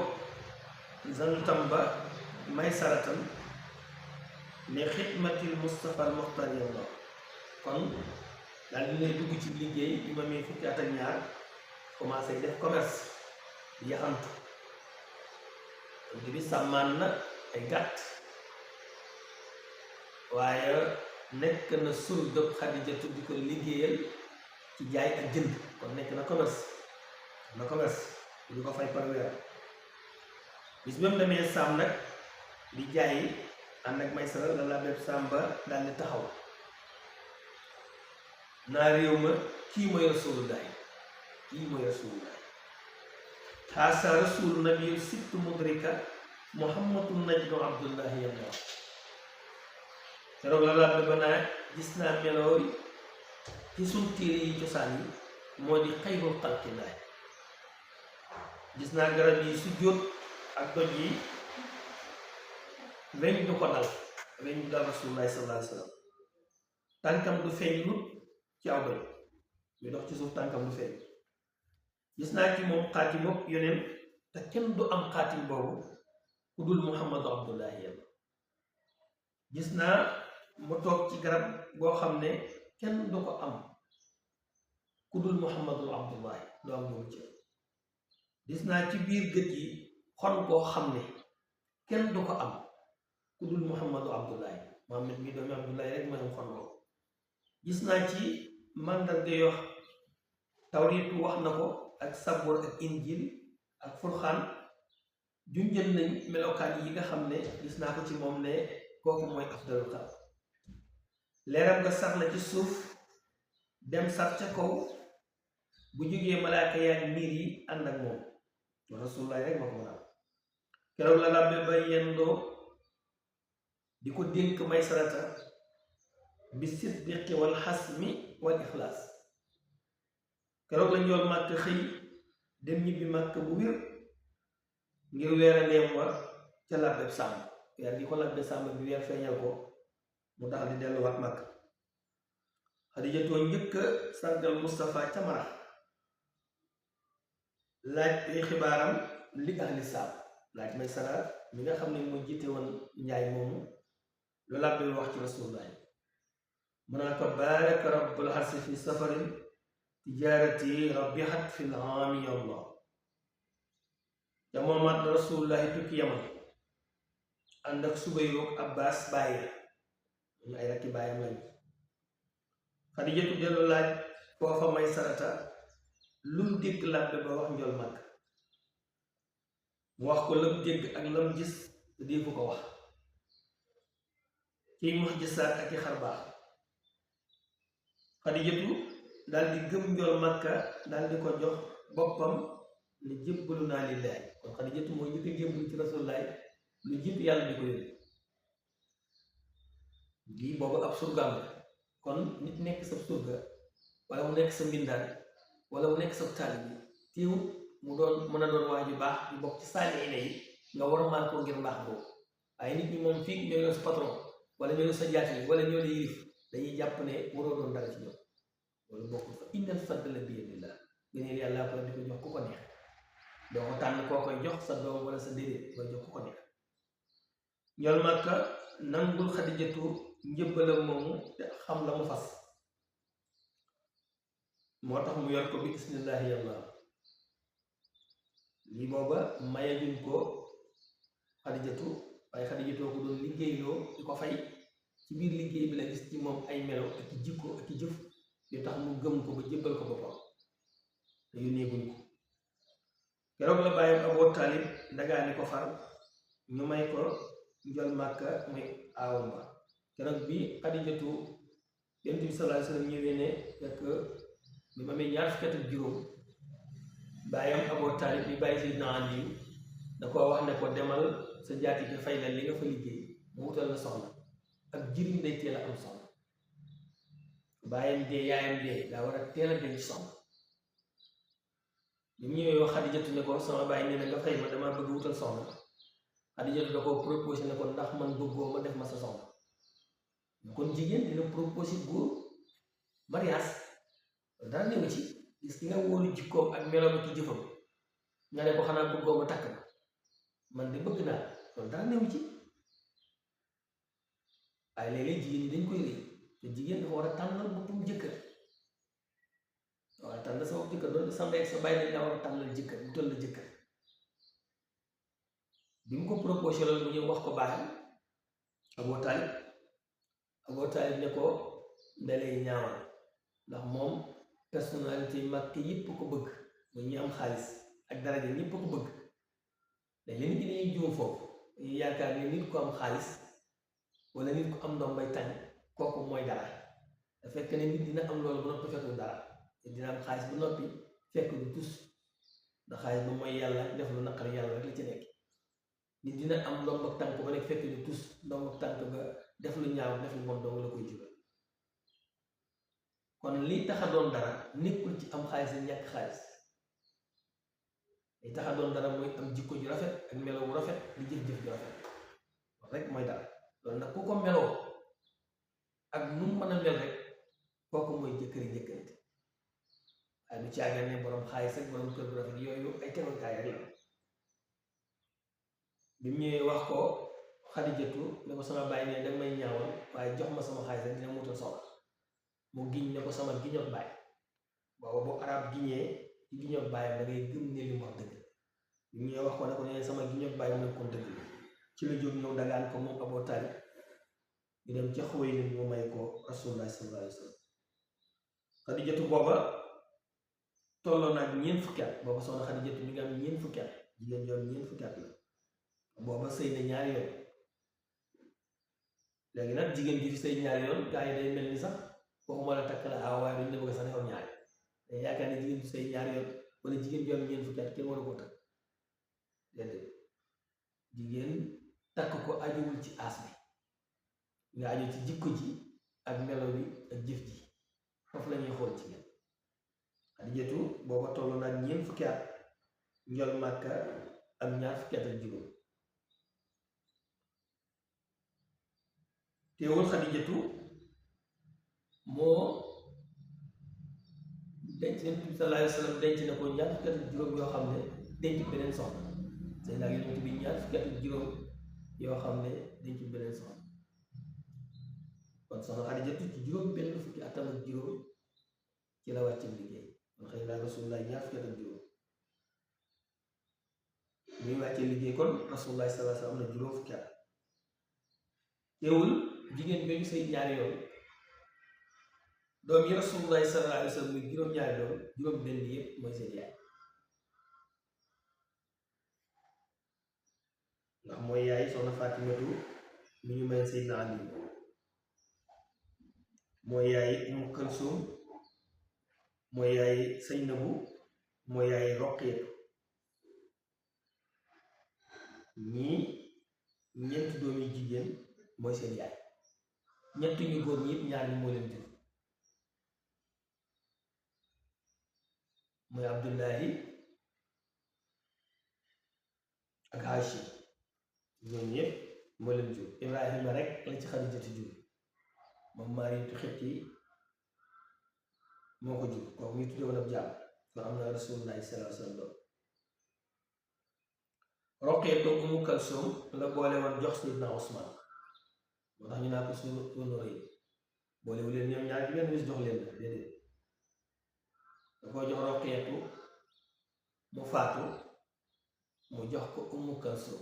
zantam ba may saratan ne xidmatil Mustafa al Muxtar yàlla kon daal dina dugg ci liggéey bi ma mee fukki at ak ñaar commencé def commerce di yaxantu bi sàmmaan na ay gàtt waaye nekk na surgab Xadijatu di ko liggéeyal ci jaay ak jënd kon nekk na commerce di ko fay par weer bis ba mu demee Saam nag di jaayi ànd ak Maysara la làbbeeb Saam ba daal di taxaw naa réew ma kii mooy rasulullahi xaasa rasulu nabiyu sittu mudrika muhammadun najlu abdullahi yàlla keroog la làbbe ba naa gis naa meloo ci suñ téere yi cosaan yi moo di xayrul xalqillahi gis naa garab yi su jóot ak doj yi weñ du ko dal weñ du dal rasulullahi sallallahu alayhi wa sallam tànkam du feeñ lut ci aw doj ñu dox ci suuf tànkam du feeñ gis naa ci moom xaatim moom yoneen te kenn du am xaatim boobu ku dul muhammadu abdullahi yàlla gis naa mu toog ci garab boo xam ne kenn du ko am ku dul muhammadu abdullahi du am boobu ci gis naa ci biir gët yi xon koo xam ne kenn du ko am ku dul muhammadu abdullahi muhammad mi doomi abdullahi rek ma am xon ko gis naa ci màndarga yoo tawriitu wax na ko ak saboor ak injil ak furxaan junjën nañ melokaan yi nga xam ne gis naa ko ci moom ne kooku mooy afdalul xalq leeram nga sax na ci suuf dem sax ca kaw bu jógee malaaka yaak miir yi ànd ak moom rasulullah rek ma ko mën a am keroog la làbbe ba yendoo di ko dénk Maysarata bi siddiqi wal xasmi wal ixlaas keroog la njool màkk xëy dem ñibbi màkk bu wér ngir weerandeem wa ca làbbeb sàmm weer gi ko làbbe sàmm bi weer feeñal ko mu tax di delluwaat màkk Xadijatoo njëkk sargal Mustafa ca Marax laaj ay xibaaram li ahli Saam laaj Maysara mi nga xam ne moo jiite woon njaay moomu lu làbbe wax ci Rasulullah mu naa ko baaraka rabbul harsi fi safarin tijaarati rabihat fi l-aami yàlla ca moomaat la Rasulullahi tukki Yaman ànd ak Subayru Abbas bàyyi ñu ay rakki bàyyam lañu Xadijatu dellu laaj foofa Maysarata lu mu dégg làbbe ba wax njool màkk mu wax ko lam dégg ak lam gis te dee ko wax ciy muxjisaat ak i xarbaax Xadijatu daal di gëm njool màkka daal di ko jox boppam ne jébbalu naa lillaahi kon Xadijatu mooy njëkk a jébbalu ci Rasulullaay lu jiitu yàlla di ko yónni lii boobu ab surgaam la kon nit nekk sa surga wala mu nekk sa mbindaan wala mu nekk sa taalibe bi teewut mu doon mën a doon waa ju baax di bokk ci saalihiina yi nga war a maan ko ngir mbaax boobu waaye nit ñi moom fii ñoo sa patron wala ñoo sa jaati wala ñoo la yilif dañuy jàpp ne waroo doon dara ci ñoom loolu bokkul fa innal fadla bi yadillah gëneel yàlla ko di ko jox ku ko neex doo ko tànn koo koy jox sa doom wala sa déedéet koy jox ku ko neex njool màkka nangul Xadijatu njëbbalam moomu te xam la mu fas moo tax mu yor ko bi bismillahi yàlla lii booba mayaguñ ko Xadijatu waaye Xadijatoo ko doon liggéeyloo di ko fay ci biir liggéey bi la gis ci moom ay melo ak i jikko ak i jëf yu tax mu gëm ko ba jébbal ko boppam te yónneeguñ ko keroog la bàyyam Abu Taalib dagaani ko far ñu may ko njool màkka muy aawam ba keroog bi Xadijatu Yonent bi sallallahu alayhi wa sallam ñëwee ne fekk bi ma amee ñaar fukki at ak juróom bàyyam Abu Taalib bi bàyyi Sayyidina Ali da koo wax ne ko demal sa jaati bi fay la li nga fa liggéey mu wutal la soxna ak jiriñ day teel a am soxna bàyyam dee yaayam dee daa war a teel a denc soxna li mu ñëwee wax Xadijatu ne ko sama bàyyi nee na nga fay ma dama bëgg wutal soxna Xadijatu da koo proposé ne ko ndax man bëggoo ma def ma sa soxna kon jigéen dina proposé góor mariage dara néew ci gis ki nga wóolu jikkoom ak meloom ak jëfam nga ne ko xanaa bëggoo ma takk ma man de bëgg naa loolu dara néew ci waaye léeg-léeg jigéen ñi dañ koy réy te jigéen dafa war a tànnal boppam jëkkër waaye tànn sa bopp jëkkër doon sa ndey ak sa bàyyi dañ la war a tànnal jëkkër bu toll la jëkkër bi mu ko proposé loolu mu ñëw wax ko bàyyam Abu Taalib ne ko ndelay ñaawal ndax moom personnalité mag ki yëpp ko bëgg mooy ñi am xaalis ak daraja ñëpp ko bëgg léegi nit ñi dañuy juum foofu yaakaar ni nit ku am xaalis wala nit ku am ndombay tànn kooku mooy dara da fekk ne nit dina am loolu ba noppi fekk du dara te dina am xaalis ba noppi fekk du tus ndax xaalis ba mooy yàlla def lu naqari yàlla rek la ci nekk nit dina am ndomb ak tànk ba nekk fekk du tus ndomb ak tànk ba def lu ñaaw def lu bon dong la koy jural kon li tax a doon dara nekkul ci am xaalis ak ñàkk xaalis li tax a doon dara mooy am jikko ju rafet ak melo wu rafet di jëf-jëf ju rafet loolu rek mooy dara loolu nag ku ko meloo ak nu mu mën a mel rek kooku mooy jëkkëri jëkkërite waaye du caaga ne borom xaalis ak borom kër bu rafet yooyu ay tegokaay rek la bi mu ñëwee wax ko Xadijatu ne ko sama bàyyi ne danga may ñaawal waaye jox ma sama xaalis rek dina mutal soxla mu giñ ne ko sama giñoot bàyyi booba bu arab giñee ci giñoot bàyyi da ngay gëm ne li mu wax dëgg bi mu ñëwee wax ko ne ko ne sama giñoot bàyyi mu nekkoon dëgg ci la jóg ñëw dagaan ko moom Abu Taalib ñu dem ca Xuwaylid mu may ko Rasulullah sallallahu alayhi wa sallam Xadijatu booba tolloo naag ñeent fukki at booba soxna Xadijatu mi ngi am ñeent fukki at jigéen joom ñeent fukki at la booba sëy na ñaari yoon léegi nag jigéen ji fi sëy ñaari yoon gaa yi day mel ni sax waxuma la takk la aw waaye duñ la bëgg sax defam ñaari day yaakaar ne jigéen ji sëy ñaari yoon wala jigéen joom ñeent fukki at kenn waru koo takk déedéet jigéen takk ko ajuwul ci aas bi nga aju ci jikko ji ak melo bi ak jëf ji foofu la ñuy xool ci ngeen Xadijatu booba toll naag ñeent fukki at njol Màkka am ñaar fukki at ak juróom teewul Xadijatu moo denc Yonent bi sallallahu alayhi wa sallam denc na ko ñaar fukki at ak juróom yoo xam ne denc beneen soxna sëy naag Yonent bi ñaar fukki at ak juróom yoo xam ne denc beneen soxna kon soxna Xadijatu ci juróom benn fukki atam ak juróom ci la wàcc liggéey kon xëy na Rasulullah ñaar fukki at ak juróom muy wàcce liggéey kon Rasulullah sallallahu alayhi wa sallam am na juróom fukki at teewul jigéen jooju sëy ñaari yoon doom yi Rasulullah sallallahu alayhi wa sallam muy juróom-ñaari doom juróom benn yëpp mooy seen yaay ndax mooy yaay soxna Fatimatu mi ñu may Seydina Ali mooy yaay Umu Kalsum mooy yaay Saynabu mooy yaay Roqiyatu ñii ñeenti doom yi jigéen mooy seen yaay ñett ñu góor ñi ñaar ñi moo leen jur mooy Abdullahi ak Hashim ñoom ñëpp moo leen jur Ibrahima rek la ci Xadijatu jur moom Maariyatu Xibti moo ko jur kooku ñu tuddee woon ab jaam ko am na Rasulullahi sallallahu alayhi wa sallam Roqeetu Umu Kalsum la boole woon jox Seydina Usmaan moo tax ñu naa ko suñu rëy boolewu leen ñoom ñaar ci benn bis jox leen la déedéet da koo jox Roqeetu mu faatu mu jox ko Umu Kalsum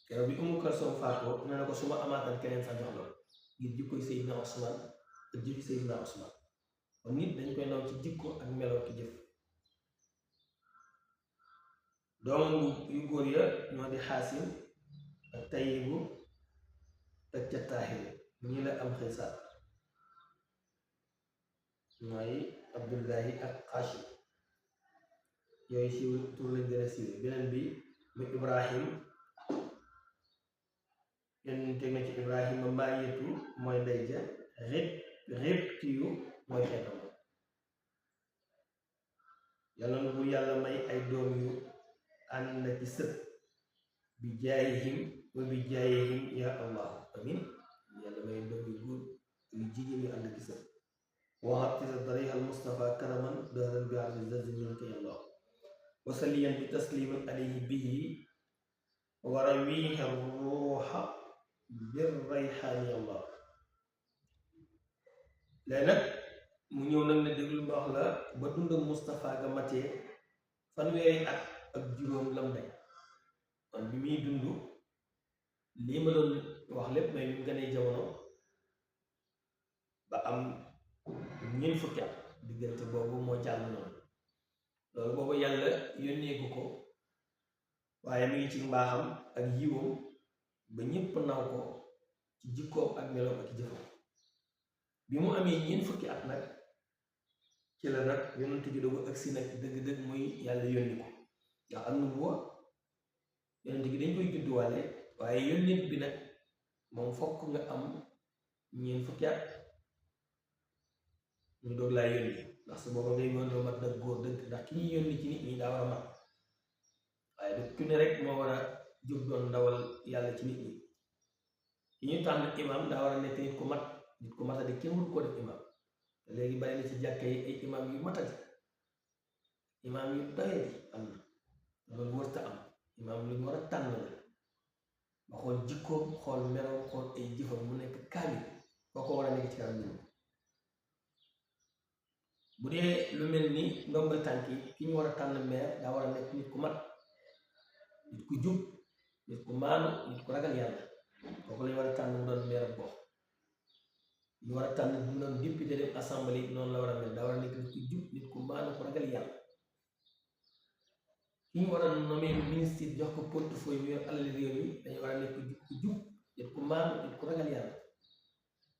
keroog bi Umu Kalsum faatoo ne na ko su ma amaatal keneen sax jox la ngir jikkoy Seydina Usmaan ak jëfi Seydina Usmaan kon nit dañ koy naw ci jikko ak meloo ki jëf doomam yu góor ya ñoo di Xaasim ak Tayibu ak ca Taahir ñii la am Xisaar mooy Abdullahi ak Xaasim yooyu siiw tur lañ gën a siiw beneen bi mu Ibrahim yenn teg na ci Ibrahima Maariyatu mooy ndey ja Ribtiyu mooy xeetam yàlla na bu yàlla may ay doom yu ànd na ci sët bi jaayihim wa bi jaayihim ya allah amin yàlla may doom yu góor yu jigéen yu ànd ci sët waxat ci sa tariix al Mustafa karaman dëran bi ardi zazi minka ya allah wasaliyan bi tasliman alayhi bihi wa rawiha ruuxa bir rayxaani ya allah léegi nag mu ñëw nag ne déglu ma wax la ba dund ak Moustapha ga matee fanweeri at ak juróom lam day kon bi muy dund lii ma doon wax lépp may bi mu gënee jamono ba am ñeent fukki at diggante boobu moo jàll noonu loolu boobu yàlla yónneeku ko waaye mi ngi ci mbaaxam ak yiwam ba ñépp naw ko ci jikkoom ak meloom ak jëfam bi mu amee ñeent fukki at nag ci la nag yonent bi dogu agsi nag dëgg-dëgg muy yàlla yónni ko ndax am na bu yonent bi dañ koy judduwaale waaye yónnit bi nag moom fokk nga am ñeent fukki at ñu doog laa yónni ndax su booba ngay yoon loo mat nag góor dëgg ndax ki ñuy yónni ci nit ñi daa war a mat waaye du ku ne rek moo war a jóg doon ndawal yàlla ci nit ñi ki ñu tànn imam daa war a nekk nit ku mat nit ku matadi kenn wut ko def imam te léegi bari na ci jàkka yi ay imam yu matadi imam yu doyee am na loolu wërta am imam lu ñu war a tànn la ba xool jikkoom xool meloom xool ay jëfam mu nekk kaamil boo ko war a nekk ci kanam nit bu dee lu mel ni ndombal tànk yi ki ñu war a tànn meer daa war a nekk nit ku mat nit ku jub nit ku maanu nit ku ragal yàlla kooku lañu war a tànn mu doon meer ak gox ñu war a tànn mu doon député dem assemblée noonu la war a mel daa war a nekk nit ku jub nit ku maanu ku ragal yàlla ki ñu war a nommé ministre jox ko portefeuille mu yor alal réew mi dañu war a nekk nit ku jub nit ku maanu nit ku ragal yàlla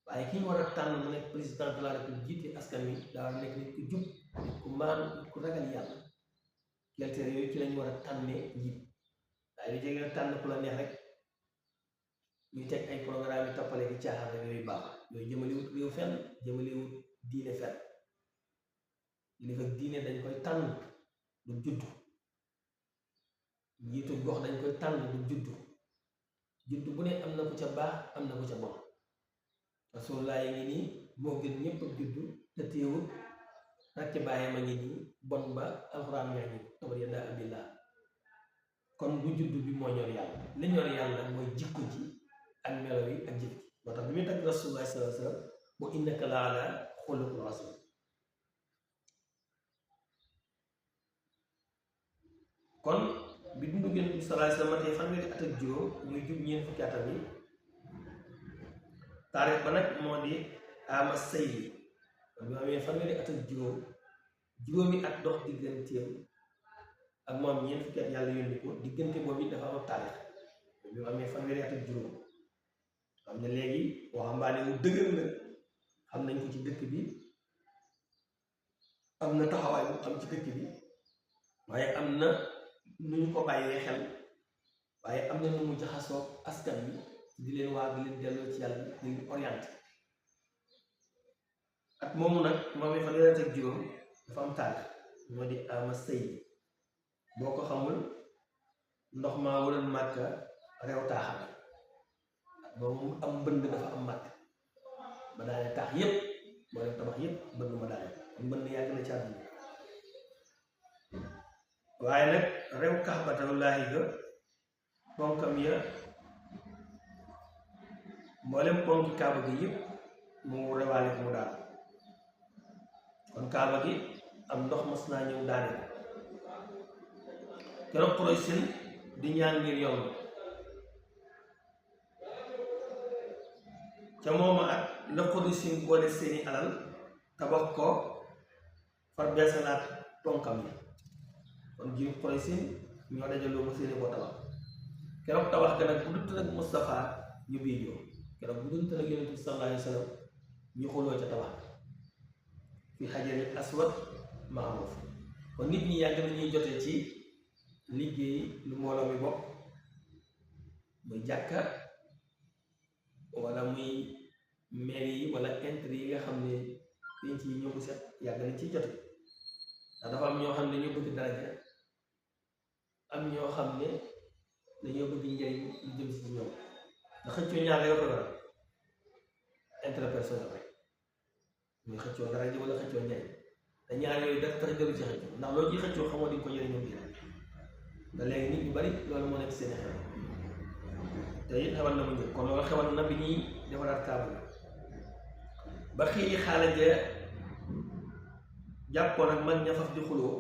waaye ki ñu war a tànn mu nekk président de la république jiite askan wi daa war a nekk nit ku jub nit ku maanu nit ku ragal yàlla kelteer yooyu ci lañu war a tànnee njiit waaye lu jege tànn ku la neex rek ñuy teg ay programme yi toppale ki caaxaan rek yooyu baax yooyu jëmaliwut réew fenn jëmaliwut diine fenn li fa diine dañ koy tànn du judd njiitu gox dañ koy tànn du judd bu ne am na ku ca baax am na ku ca bon rasulullah yi ngi nii moo gën ñëpp ak judd te téewut rakk bàyyam a ngi nii bon ba alxuraan yaa ngi tabar yaddaa abillah kon du judd bi moo ñor yàlla li ñor yàlla mooy jikko ji ak melo yi ak jëf ji moo tax bi muy tagg rasulullah sallallahu alayhi wa sallam wa innaka la ala xuluqin azim kon bi dundu Yonent bi sallallahu alayhi wa sallam matee fanweeri at ak juróom muy jub ñeent fukki atam yi taarix ba nag moo di ama sayyi kon bi amee fanweeri at ak juróomi at dox digganteem ak moom ñeent fukki at yàlla yónni ko diggante boobu dafa am taarix bi mu amee fanweeri at ak juróom xam ne léegi waxambaane mu dëgër la xam nañ ko ci dëkk bi am na taxawaay bu am ci dëkk bi waaye am na nu ñu ko bàyyee xel waaye am na nu mu jaxasoo askan bi di leen waa di leen delloo ci yàlla di leen orienté at moomu nag moom it fanweeri at ak juróom dafa am taarix moo di ama sëy boo ko xamul ndox maa waroon màkk rew taaxam boobu am mbënd dafa am màkk ba daane taax yépp moo leen tabax yépp mbënd ma daane mbënd yàgg na ci àdduna waaye nag rew kaxbatallaahi ga ponkam ya mboolem ponki kaaba gi yépp mu rewaale ko mu daal kon kaaba gi am ndox mas naa ñëw daane ko keroog Quraysh di ñaan ngir yomb ca mooma at la Quraysh boole seeni alal tabax ko far beesalaat ponkam yi kon jiw Quraysh ñoo dajaloo ma seeni ko tabax keroog tabax ga nag bu dut nag Mustafa ñu bii joo keroog bu dut nag Yonent bi sallallahu alayhi wa sallam ñu xuloo ca tabax fi xajaril aswad maaruf kon nit ñi yàgg nañuy jotee ci liggéey lu mbooloo mi bokk muy jàkka wala muy mairie yi wala intérêt yi nga xam ne penc yi ñoo ko set yàgg nañ ciy jote ndax dafa am ñoo xam ne dañoo bëgg daraja am ñoo xam ne dañoo bëgg njëriñ lu jëm si ñoom ndax xëccoo ñaar yoo ko waral intérêt personnel rek muy xëccoo daraja wala xëccoo njëriñ te ñaar yooyu daf tax jëru ci xëccoo ndax loolu ci xëccoo xamoo di ko njëriñoo bi da léegi nit ñu bari loolu moo nekk seen xel te it xewal na mu njëkk kon loolu xewal na bi ñuy defaraat kaaba ba xiiri xaalaja jàppoon ak man ña faf di xuloo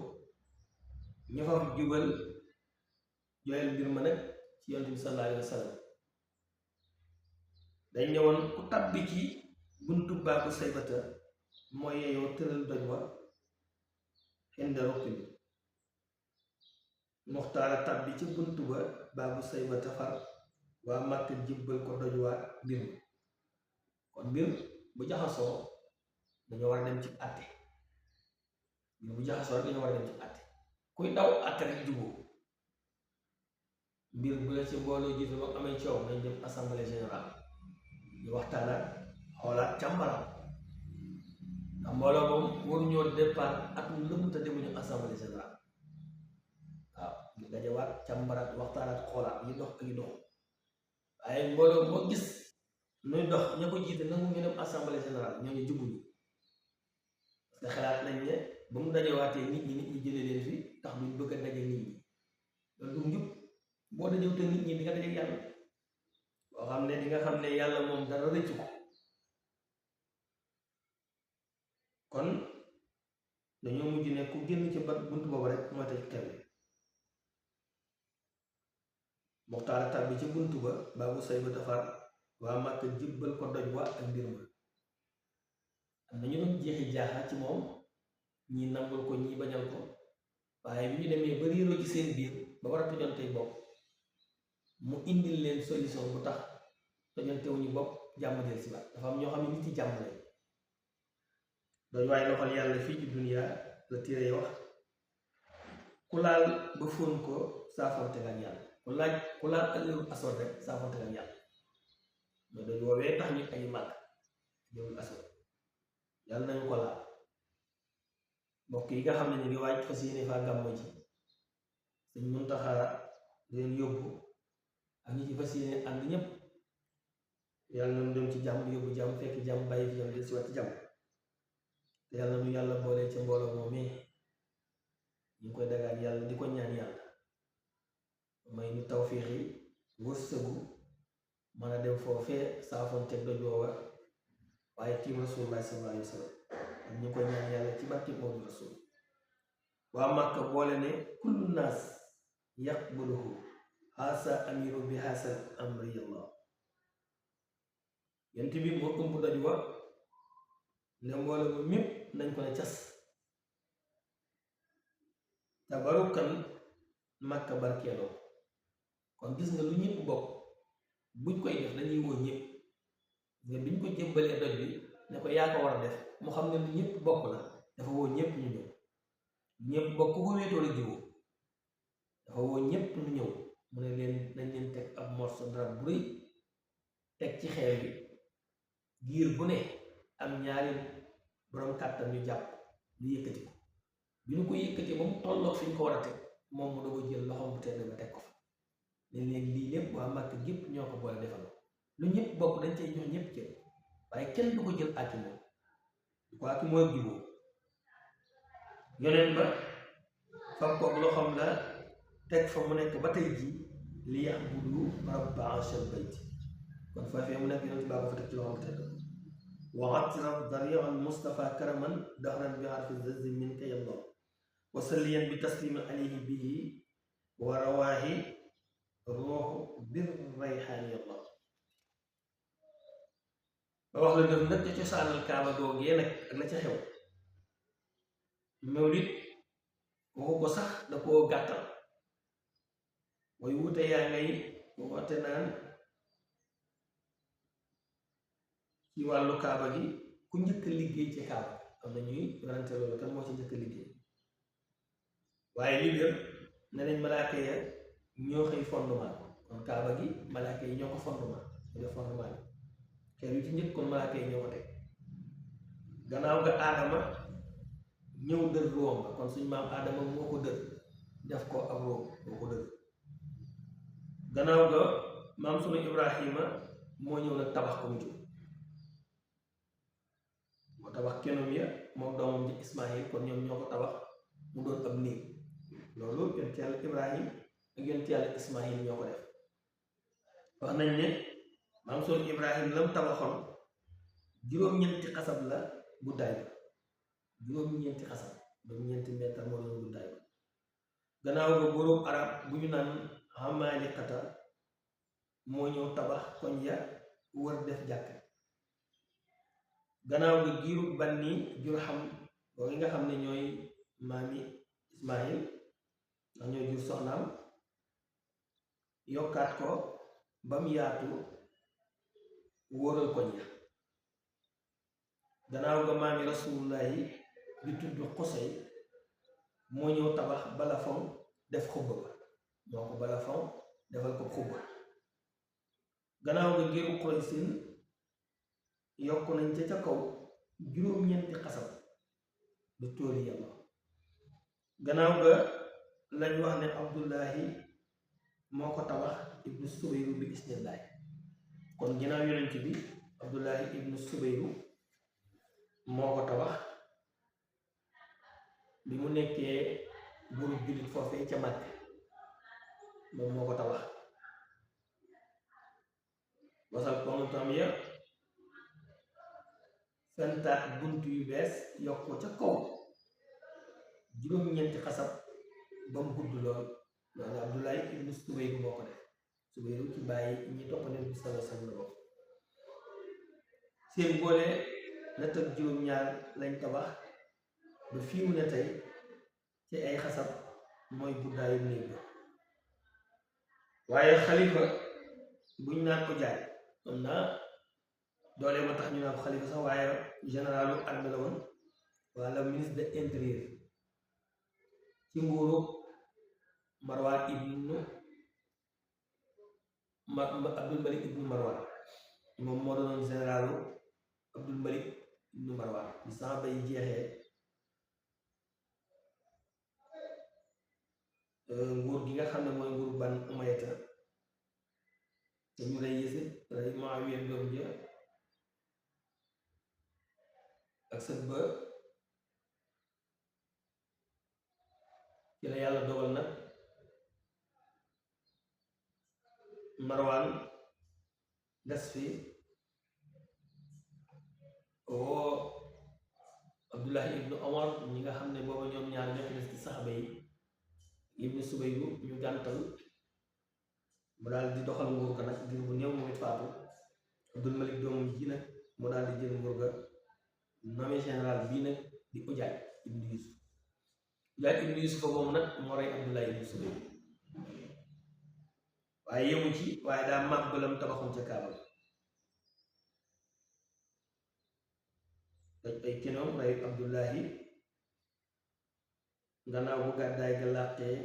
ña faf jubal jooyal mbir ma nag ci Yonent bi sallallahu alayhi wa sallam dañ ne woon ku tabbi ci buntu baaku saybata mooy yeyoo tëral doj wa xinda rukk bi muxtaara tabbi ci buntu ba baabu say ba tafar waa màkk jibbal ko dojuwaat mbir mi kon mbir bu jaxasoo dañoo war a dem ci àtte mbir bu jaxasoo rek dañoo war a dem ci àtte kuy daw àtte rek juboo mbir bu la ci mbooloo jiitu ba amee coow nañ dem assemblée générale ñu waxtaanaat xoolaat càmbaraat ndax mbooloo moom waruñoo départ atum lëmm te demuñu assemblée générale waaw ñu dajawaat càmbaraat waxtaanaat xoolaat yi dox ak yi dox waaye mbooloo moo gis nuy dox ña ko jiite nangu ñu dem assemblée générale ñooñu jubuñu parce que xalaat nañ ne ba mu dajawaatee nit ñi jëlee leen fi tax duñ bëgg a daje nit ñi loolu du njub boo dajew te nit ñi di nga daje yàlla boo xam ne di nga xam ne yàlla moom dara rëccu ko kon dañoo mujj ne ku génn ci buntu boobu rek mooy tëj kenn muxtaara tàbbi ci buntu ba baabu say ba tafar waa màkk jibbal ko doj wa ak mbir ma am na ñu doon jeexi jaaxa ci moom ñi nangul ko ñi bañal ko waaye bi ñu demee ba réeroo ci seen biir ba war a tojantey bopp mu indil leen solution bu tax tojantewuñu bopp jàmm del si waat dafa am ñoo xam ne nit yi jàmm lañ doy waaye loxol yàlla fii ci duniya la téere wax ku laal ba fóon ko saafonte ak yàlla ku laal ëllëru asoon rek saafonte ak yàlla mais doy woowee tax ñu ay màgg jëmul asoon yàlla nañu ko laal mbokk yi nga xam ne ñu ngi waaj fas yéene faa gàmmo ji Sëñ Muntaxa leen yóbbu ak ñi ci fas yéene ànd ñépp yàlla nañu dem ci jàmm yóbbu jàmm fekk jàmm bàyyi fi jàmm del si waat ci jàmm te yàlla nu yàlla boole ca mbooloo moomee ñu ngi koy dagaat yàlla di ko ñaan yàlla may nu tawfiix yi wërsëgu mën a dem foofee saafonteeg doj woowa waaye tiim Rasulullah sallallahu alayhi wa sallam ak ñu ngi koy ñaan yàlla ci barke Mawdu Rasul waa Màkka boole ne kullu naas yaqbuluhu haasa amiru bi haasal amri yàlla yent bi moo ëmb doj wa ne mbooloo mu mépp nañ ko ne cas tabarukan Màkka barkeeloo kon gis nga lu ñëpp bokk buñ koy def dañuy woo ñëpp nga biñ ko jëmbalee doj bi ne ko yaa ko war a def mu xam ne lu ñëpp bokk la dafa woo ñëpp ñu ñëw ñëpp bokk ko wéetoo la jiwoo dafa woo ñëpp ñu ñëw mu ne leen nañ leen teg ab morso drap bu rëy teg ci xeer bi giir bu ne am ñaari borom kàttan ñu jàpp ñu yëkkati ko bi ñu ko yëkkati ba mu tolloog fi ñu ko war a teg moom mu doog a jël loxoom bu tedd ba teg ko fa ne leen lii lépp waa Màkk gépp ñoo ko boole defal lu ñëpp bokk dañ cay jox ñëpp cër waaye kenn du ko jël àkki moom du ko àkki mooy juboo yoneen ba fam koog loxoom la teg fa mu nekk ba tey jii li ya'budu rabba ashal bayt kon foofee mu nekk yonent baa ko fa teg ci loxoom bu tedd وعطر ضريع المصطفى كرما دهرا بعرف الزز منك يا الله وسليا بتسليم عليه به ورواه روح بالريحان يا الله wax la def nag ca cosaanal kaaba googee nag ak la ca xew mawlid waxu ko sax da koo gàttal mooy wute yaa ngay woote naan ci wàllu kaaba gi ku njëkk liggéey ci kaaba am na ñuy werante loolu kan moo ci njëkk liggéey waaye li wér ne nañ malaaka ya ñoo xëy fondement kon kaaba gi malaaka yi ñoo ko fondement ñu def fondement bi xeer yu ci njëkk kon malaaka yi ñoo ko teg gannaaw ga aadama ñëw dër room ba kon suñ maam aadama moo ko dër def ko ak room moo ko dër gannaaw ga maam sunu Ibrahima moo ñëw nag tabax ko mu jub moo tabax kenoom ya moom doomam ji Ismaayil kon ñoom ñoo ko tabax mu doon ab néeg loolu yonent yàlla Ibrahim ak yonent yàlla Ismaayil ñoo ko def wax nañ ne maam sunu Ibrahim lam tabaxoon juróom-ñeenti xasab la guddaay ba juróom-ñeenti xasab juróom-ñeenti meetar moo doon guddaay ba gannaaw ga boroom arab bu ñu naan Amaaliqata moo ñëw tabax koñ ya wër def jàkk gannaaw ga giiru Banni Jurham boobu nga xam ne ñooy maami Ismaayil ndax ñoo jur soxnaam yokkaat ko bam yaatu wóoral ko ña gannaaw ga maami rasulullahi di tudd Xusay moo ñëw tabax balafon def xubba ba moo ko balafon defal ko xubba gannaaw ga géeru Quraysin yokk nañ ca kaw juróom-ñeenti xasab du tóori yàlla gannaaw ga lañ wax ne Abdullahi moo ko tabax ibnu Subayru bi isnillahi kon ginnaaw yonent bi Abdullahi ibnu Subayru moo ko tabax bi mu nekkee buuru jullit foofee ca Makka moom moo ko tabax wasal kontam ya fentaat bunt yu bees yokk ko ca kaw juróom-ñeenti xasab ba mu gudd lool loolu Abdullahi ibnu Subayru moo ko def Subayru ci bàyyi ñi toppane bi sallallahu alayhi wa sallam seen boole natt ak juróom-ñaar lañ tabax ba fii mu ne tey ci ay xasab mooy guddaayu néeg ba waaye xalifa buñ naan ko jaay am na doole moo tax ñu naan ko xalifa sax waaye généralu armée la woon wala ministre de l'intérieur ci nguuru Marwan ibnu Abdul Malik ibnu Marwan moom moo doonoon généralu Abdul Malik ibnu Marwan bi sax bay jeexee nguur gi nga xam ne mooy nguur ban Umayya te ñu rey Yéesid rey Muawiya doom ja ak sët ba ci la yàlla dogal nag Marwan des fi woo Abdullahi ibnu Omar ñi nga xam ne booba ñoom ñaar ñoo des ci saxaba yi ibnu Subayru ñu gàntal mu daal di doxal nguur ga nag ngir bu néew moom it faatu Abdul Malik doomam ji nag mu daal di jël nguur ga nommé général bii nag di Ujaaj ibnu Yusuf Ujaaj ibnu Yusuf moom nag moo rey Abdullahi ibnu Subayru waaye yemu ci waaye daa màbbalam tabaxum ca Kaaba daj ay kenoom rey Abdullahi gannaaw bu gàddaay ga làqee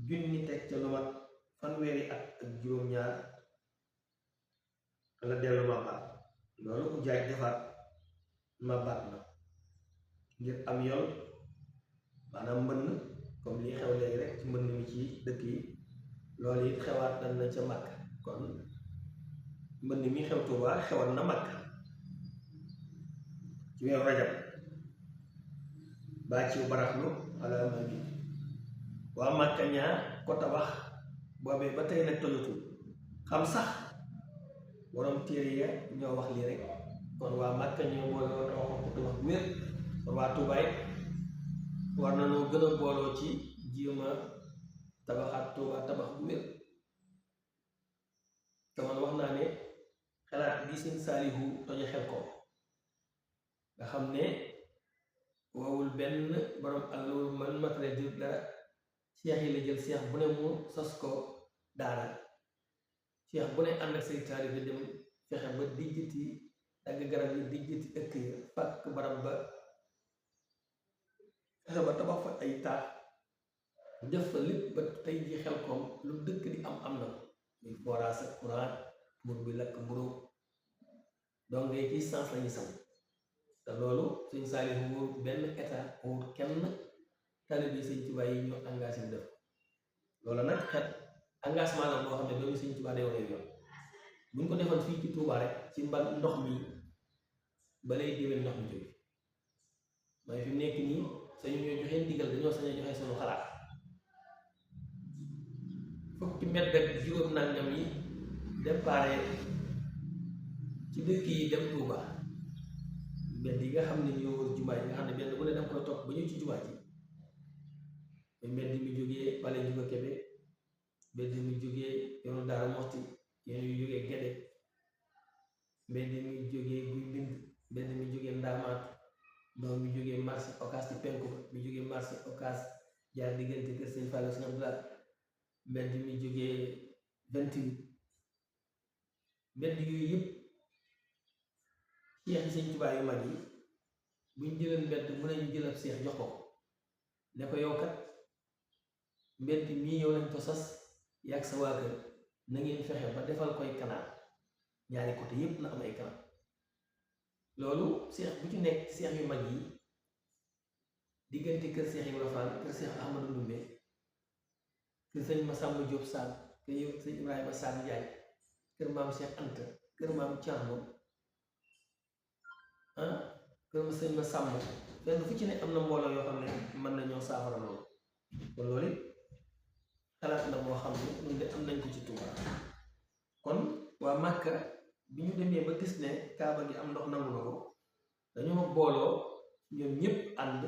junni teg ca lu mat fanweeri at ak juróom-ñaar la dellu màbbaat loolu Ujaaj defaat màbbaat na ngir am yoon maanaam mbënn comme lii xew léegi rek ci mbënn mi ci dëkk yi loolu it xewaat nañ na ca Makka kon mbënn mi xew Tuubaa xewoon na Makka ci weeru Rajab baa ciw baraxlu ala ma bi waa Makka ñaa ko tabax boobee ba tey nag tojatul xam sax borom téere ya ñoo wax lii rek kon waa Makka ñoo boole woon waxoon ko tabax bu wér kon waa Tuubaa war na noo gën a booloo ci jéema tabaxaat Tuubaa tabax bu wér te man wax naa ne xalaat bi Sëñ Saalihu toje Xelkom nga xam ne wowul benn borom àllul man matériel jël dara seex yi la jël seex bu ne mu sos ko daara seex bu ne ànd ak say taalibe dem fexe ba dijjati dagg garab yi dijjati ëkk yi fàkk barab ba fexe ba tabax fa ay taax def fa lépp ba tey ji Xelkom lu dëkk di am na muy forage ak courant mbur bi lakk mburu donc ngay ci sens lañuy sam te loolu Sëñ Saalihu wóor benn état wóor kenn taalibe Sëñ Tuubaa yi ñoo engagé def loolu nag xet engagement la boo xam ne doomu Sëñ Tuubaa day wane yoon buñ ko defoon fii ci Tuubaa rek ci mbal ndox mi ba lay déwén ndox mi jóge mooy fi mu nekk nii sañu ñoo joxe ndigal dañoo sañ a joxe sunu xalaat fukki mbedd ak juróom nangam yi déparé ci dëkk yi dem Tuubaa mbedd yi nga xam ne ñoo wër jumaa yi nga xam ne benn bu ne danga koy topp ba ñëw ci jumaa ji mbedd mi jógee Bale Njuga Kebe mbedd mi jógee yoonu Daara Moxti yéen yu jógee Gede mbedd mi jógee Guy Mbind mbedd mi jógee Ndaamaat ndox mi jógee marché Ocass ci penku mi jógee marché Ocass jaar diggante kër sëñ Fallou sëñ Abdoulaye mbedd mi jógee 28 mbedd yooyu yëpp seex yi sëñ Tuubaa yu mag yi buñ jëleen mbedd mu ne ñu jël ab seex jox ko ne ko yow kat mbedd mii yow lañ ko sas yàgg sa waa kër na ngeen fexe ba defal koy canal ñaari côté yëpp na am ay canal loolu seex bu ci nekk seex yu mag yi diggante kër seex Ibra Fall kër seex Ahmadou Ndumbe kër sëñ Massamba Diop Sall kër yow sëñ Ibrahima Sall Ndiaye kër maam Cheikh Anta kër maam Thierno kër sëñ Massamba fenn fu ci ne am na mbooloo yoo xam ne mën nañoo saafara loolu kon loolu it xalaat la moo xam ne ñun de am nañ ko ci Touba kon waa Màkka bi ñu demee ba gis ne kaaba gi am ndox nangu na ko dañoo booloo ñoom ñëpp ànd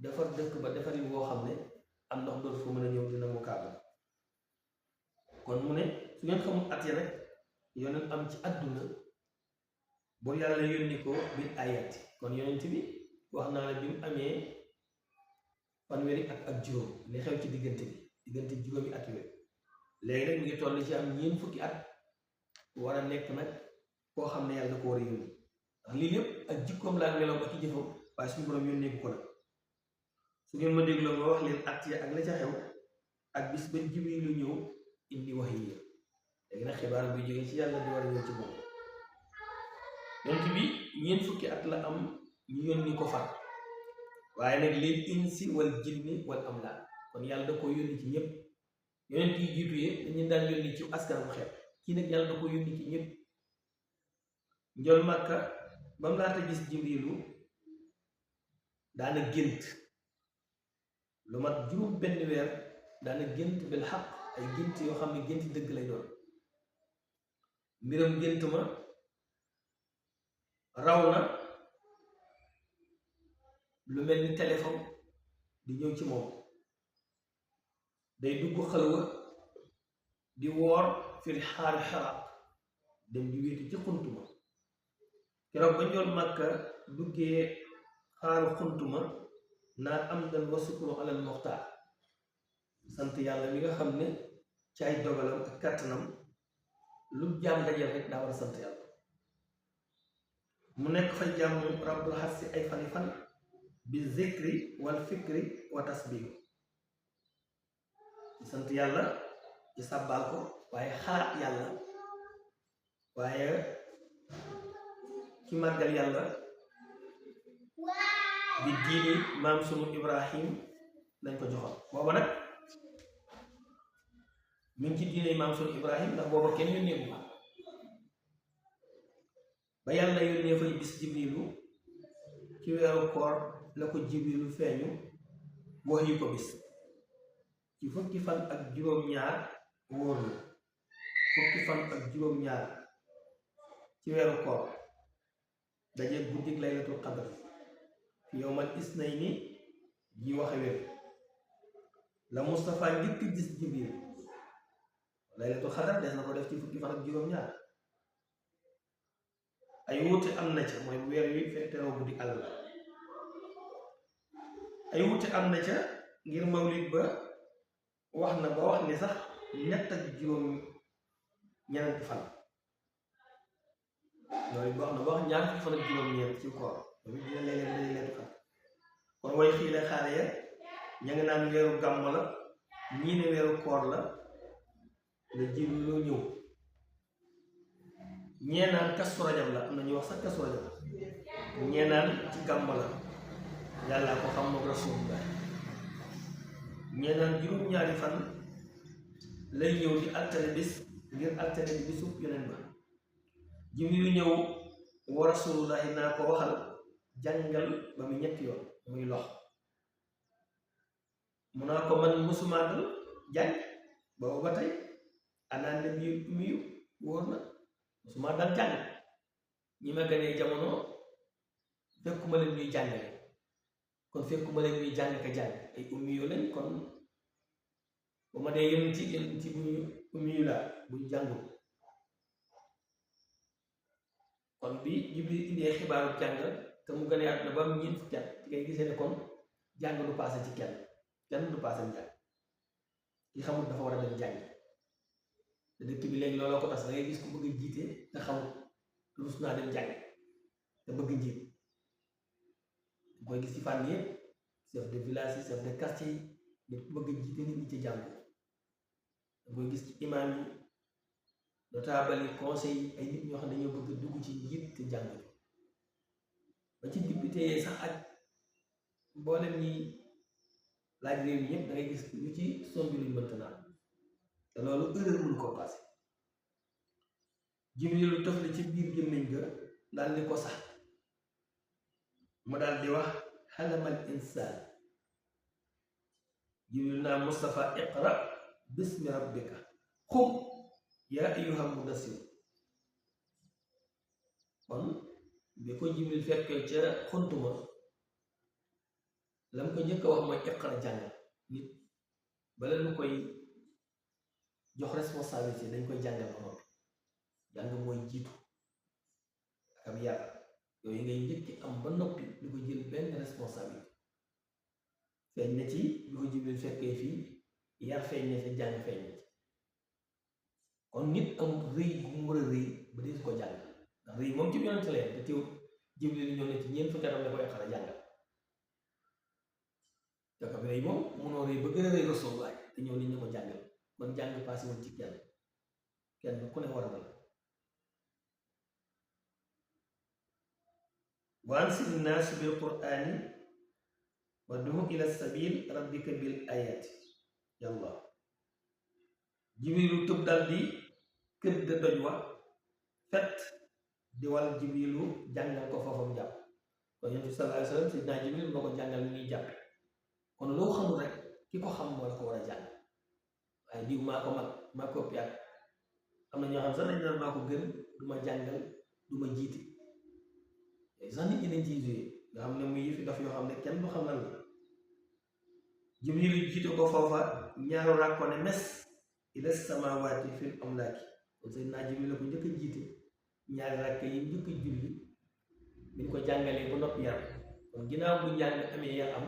defar dëkk ba defarin woo xam ne am ndox dootu fa mën a ñëw di nangu kaaba kon mu ne su ngeen xamul at ya rek yonent am ci àdduna boo yàlla yónni ko bil ayati kon yonent bi wax naa la bi mu amee fanweeri at ak juróom li xew ci diggante juróomi at yooyu léegi nag mu ngi toll ci am ñeent fukki at war a nekk nag koo xam ne yàlla da ko war a yónni ndax lii lépp ak jikkoom laa meloom ak ci jëfam waaye suñu borom yónnee ko nag su ngeen ma dégloo nga wax leen at ya ak la ca xew ak bis ba Jibriilu ñëw indi wax yi léegi nag xibaar buy jógee ci yàlla di war a ñëw ci moom yonent bi ñeent fukki at la am ñu yónni ko fat waaye nag lil insi wal jinni wal amlaak kon yàlla da ko yónni ci ñëpp yonent yi jiitu yi dañu daan yónni ci askan bu xeet kii nag yàlla da ko yónni ci ñëpp njol Màkka ba mu laata gis Jibriilu daana gént lu mat juróom benn weer daana gént bil xaq ay gént yoo xam ne gént dëgg lay doon mbiram gént ma raw na lu mel ni téléphone di ñëw ci moom day dugg xalwa di woor fil xaari xaraab dem di wéetu ci xuntuma keroog ba njool Màkka duggee xaaru xuntuma naa am dan wa sukru alal muxtaar sant yàlla mi nga xam ne ci ay dogalam ak kàttanam lu jaam dajal rek daa war a sant yàlla mu nekk fa jàmm rabbul xarsi ay fani fan bi zikri wal fikri wa tasbihu ci sant yàlla ci sàbbaal ko waaye xalaat yàlla waaye ci màggal yàlla bi diini maam sunu Ibrahim lañ ko joxoon booba nag mi ngi ci diine maam sunu Ibrahim ndax booba kenn yónnee bu ba yàlla yónnee fay bis Jibriilu ci weeru koor la ko Jibriilu feeñu wax yu ko bis ci fukki fan ak juróom-ñaar wóor na fukki fan ak juróom-ñaar ci weeru koor daje guddig laylatul qadr fi yowmal isnayni ji waxe wér la Moustapha njëkk gis Jibriil laylatul qadr des na ko def ci fukki fan ak juróom-ñaar ay wuute am na ca mooy weer wi feeteroo guddi àll ay wuute am na ca ngir mawlid ba wax na ba wax ni sax ñett ak juróom ñeenti fan loolu wax na ba wax ñaar fukki fan ak juróom-ñeent ci koor loolu dina léeg-léeg day leetu xam kon way xiile xaale ya ña ngi naan weeru gàmm la ñii ne weeru koor la jiitu loo ñëw ñee naan Kazu Rajab la am na ñu wax sax Kazu Rajab ñee naan ci gàmm la yàlla ko xam moom Rasulullah ñee naan juróom-ñaari fan lay ñëw di altine bis ngir altine bi bisu yeneen ba Jibriil ñëw wa Rasulullahi naa ko waxal jàngal ba mu ñetti yoon muy lox mu naa ko man mësuma dal jàng boobu ba tey anaa ne miyu wóor na mësuma dal jàng ñi ma gënee jamono fekkuma leen ñuy jàngale kon fekkuma leen ñuy jàng ka jàng ay ummiyu lañ kon ba ma dee yem ci bu ñu ummiyu laa bu ñu jàngul kon bi Jibriil indee xibaaru jàng te mu gënee àdduna ba am ñeent fukki at ngay gisee ne kon jàng du paase ci kenn kenn du paasam jàng ki xamul dafa war a dem jàng te dëkk bi léegi looloo ko tas da ngay gis ku bëgg a jiite nga xamul rus naa dem jàng te bëgg njiit koy gis ci fànn yëpp chef de village yi chef de quartier yi nit ku bëgg a jiite nit ñi ci jàng da koy gis ci imam yi notable yi conseil yi ay nit ñoo xam ne dañoo bëgg dugg ci njiit te jàng ba ci député yi sax ak mboolem ñi laaj réew mi ñëpp da ngay gis ñu ci sombi luñ mënta naan te loolu erreur mënu ko passé Jibril lu tëf la ci biir gémmiñ ga daal ni ko sax mu daal di wax xalamal insaan Jibril naa Mustafa iqra bismi rabbika xum yaa ayyuhal mudassir kon bi ko Jibril fekkee ca xuntuma lam ko njëkk a wax mooy iqra jàngal nit bala nu koy jox responsabilité dañ koy jàngal ba noppi jàng mooy jiitu ak am yar yooyu ngay njëkki am ba noppi lu ko jël benn responsabilité feeñ na ci lu ko Jibril fekkee fii yar feeñ na ci jàng feeñ na ci kon nit am rëy bu mu war a rëy ba dee su ko jàng ndax rëy moom ci yonent leen te teew Jibril ñëw na ci ñeent fukki atam ne ko iqra jàngal te ko rëy moom mënoo rëy ba gën a rëy Rasulullah te ñëw nit ñi ko jàngal kon jàng passé woon ci kenn ku ne war a dal wa ansir naas bil qur'ani wa du'u ila sabil rabbika bil ayati yàlla Jibrilu tëb dal di kër de doj wa fet di wal Jibrilu jàngal ko foofam jàpp kon yonent bi sallallahu alayhi wa sallam Seydina Jibril moo ko jàngal ni ñuy jàppe kon loo xamul rek ki ko xam moo la ko war a jàng waaye diw maa ko mag maa ko piyaat am na ñoo xam sax dañ naan maa ko gën du ma jàngal du ma jiite sax nit ñi dañ ciy joué nga xam ne muy yëfi daf yoo xam ne kenn du xam lan la Jibril jiite ko foofa ñaaru ràkko ne mes ila samawaati fil amlaaki kon Seydina Jibril la ko njëkk a jiite ñaari ràkk yi njëkk a julli bi ñu ko jàngalee ba noppi yar kon ginnaaw bu njàng amee yar am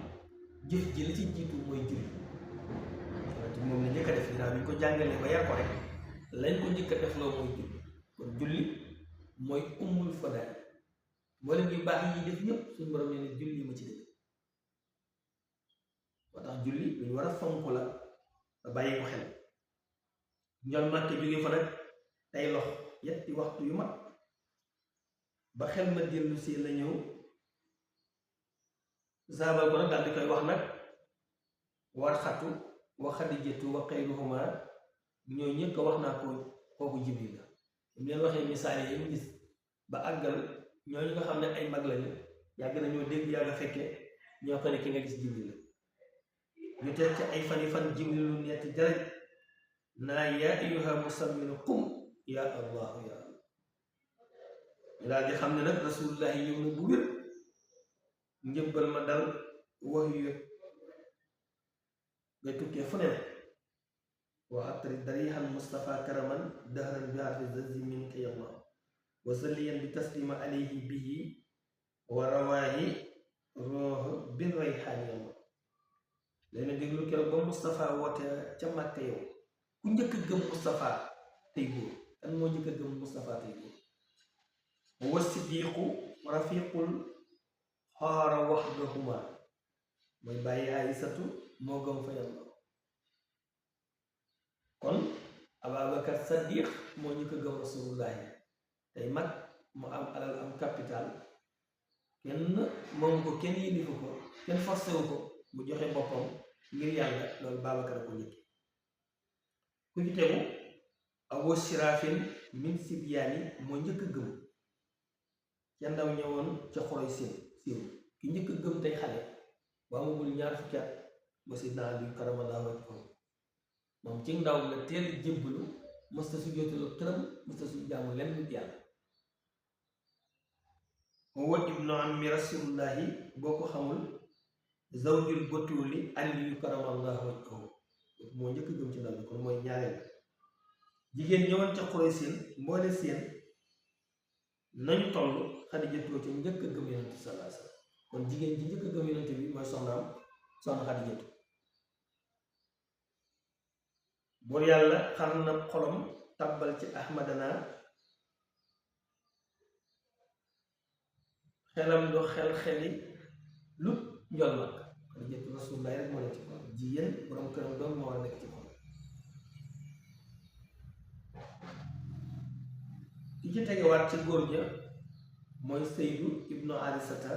jëf ji la ci jiitu mooy julli moom la njëkk a def ginnaaw bi ñu ko jàngalee ba yar ko rek lañ ko njëkk a def loo mooy julli kon julli mooy ummul fadaay mboolem yu baax yi def ñëpp suñu borom ne julli ma ci dëgg moo tax julli lu ñu war a fonk la ba bàyyi ko xel ñoom Màkka jóge fa nag tey lox yetti waxtu yu mat ba xel ma dellu si la ñëw saabal ko nag daal di koy wax nag war xatu wa Xadijatu wa xayruhuma ñoo ñëkk wax naa ko kooku Jibril la mu leen waxee misaal yi mu gis ba àggal ñooñu nga xam ne ay mag lañu yàgg nañoo dégg yàgg fekke ñoo ko ne ki nga gis Jibril la ñu teg ci ay fan yi fan Jibril lu netti jaraj naa yaa ayyuha musammilu qum yaa allahu ya allah ñu daal di xam ne nag rasulullahi ñëw na bu wér njëbbal ma dal wax yu ngay tukkee fu ne wa atri darixal Mustafa karaman dahran bi harfi zazi minka yallah wa salliyan bi taslima alayhi bihi wa rawaayi rooh bin rayxaan yallah léegi nag déglu keroog ba Mustafa woote ca Màkka yow ku njëkk a gëm Mustafa tey góor kan moo njëkk a gëm Mustafa tey góor wa siddiqu rafiqul xaara waxdahuma mooy bàyyi Aysatu moo gëm fa yàlla kon Ababakar Saddiq moo ñu ko gëm rasulullahi tey mag mu am alal am capital kenn moom ko kenn yilifu ko kenn forcé wu ko mu joxe boppam ngir yàlla loolu Babakar ko njëkk ku ci tegu Abu Sirafin min Sibyaani moo njëkk a gëm ca ndaw ñëwoon ca xoroy siiw ki njëkk a gëm tey xale ba amagul ñaar fukki at ba Seydina Ali karamallahu wajhahu moom ci ndaw la teel jébbalu mësta su jootalu këram mësta su jaamu lenn nit yàlla huwa ibnu ammi rasulillahi boo ko xamul zawjul batuuli Aliyu karamallahu wajhahu moo njëkk a gëm ci ndaw bi kon mooy ñaareel jigéen ñëwoon ca Quraysin mboole seen nañu toll Xadijatu ca njëkk a gëm yonent bi sallallahu alayhi wa sallam kon jigéen ji njëkk a gëm yonent bi mooy soxnaam soxna Xadijatu buur yàlla xar na xolom tàbbal ci ahmadana xelam do xel-xeli lu njol mag kon jëpp rasulullah rek moo nekk ci xol jigéen borom këram doom moo war a nekk ci xol ki ci tegewaat ci góor ja mooy Saydu ibnu Arisata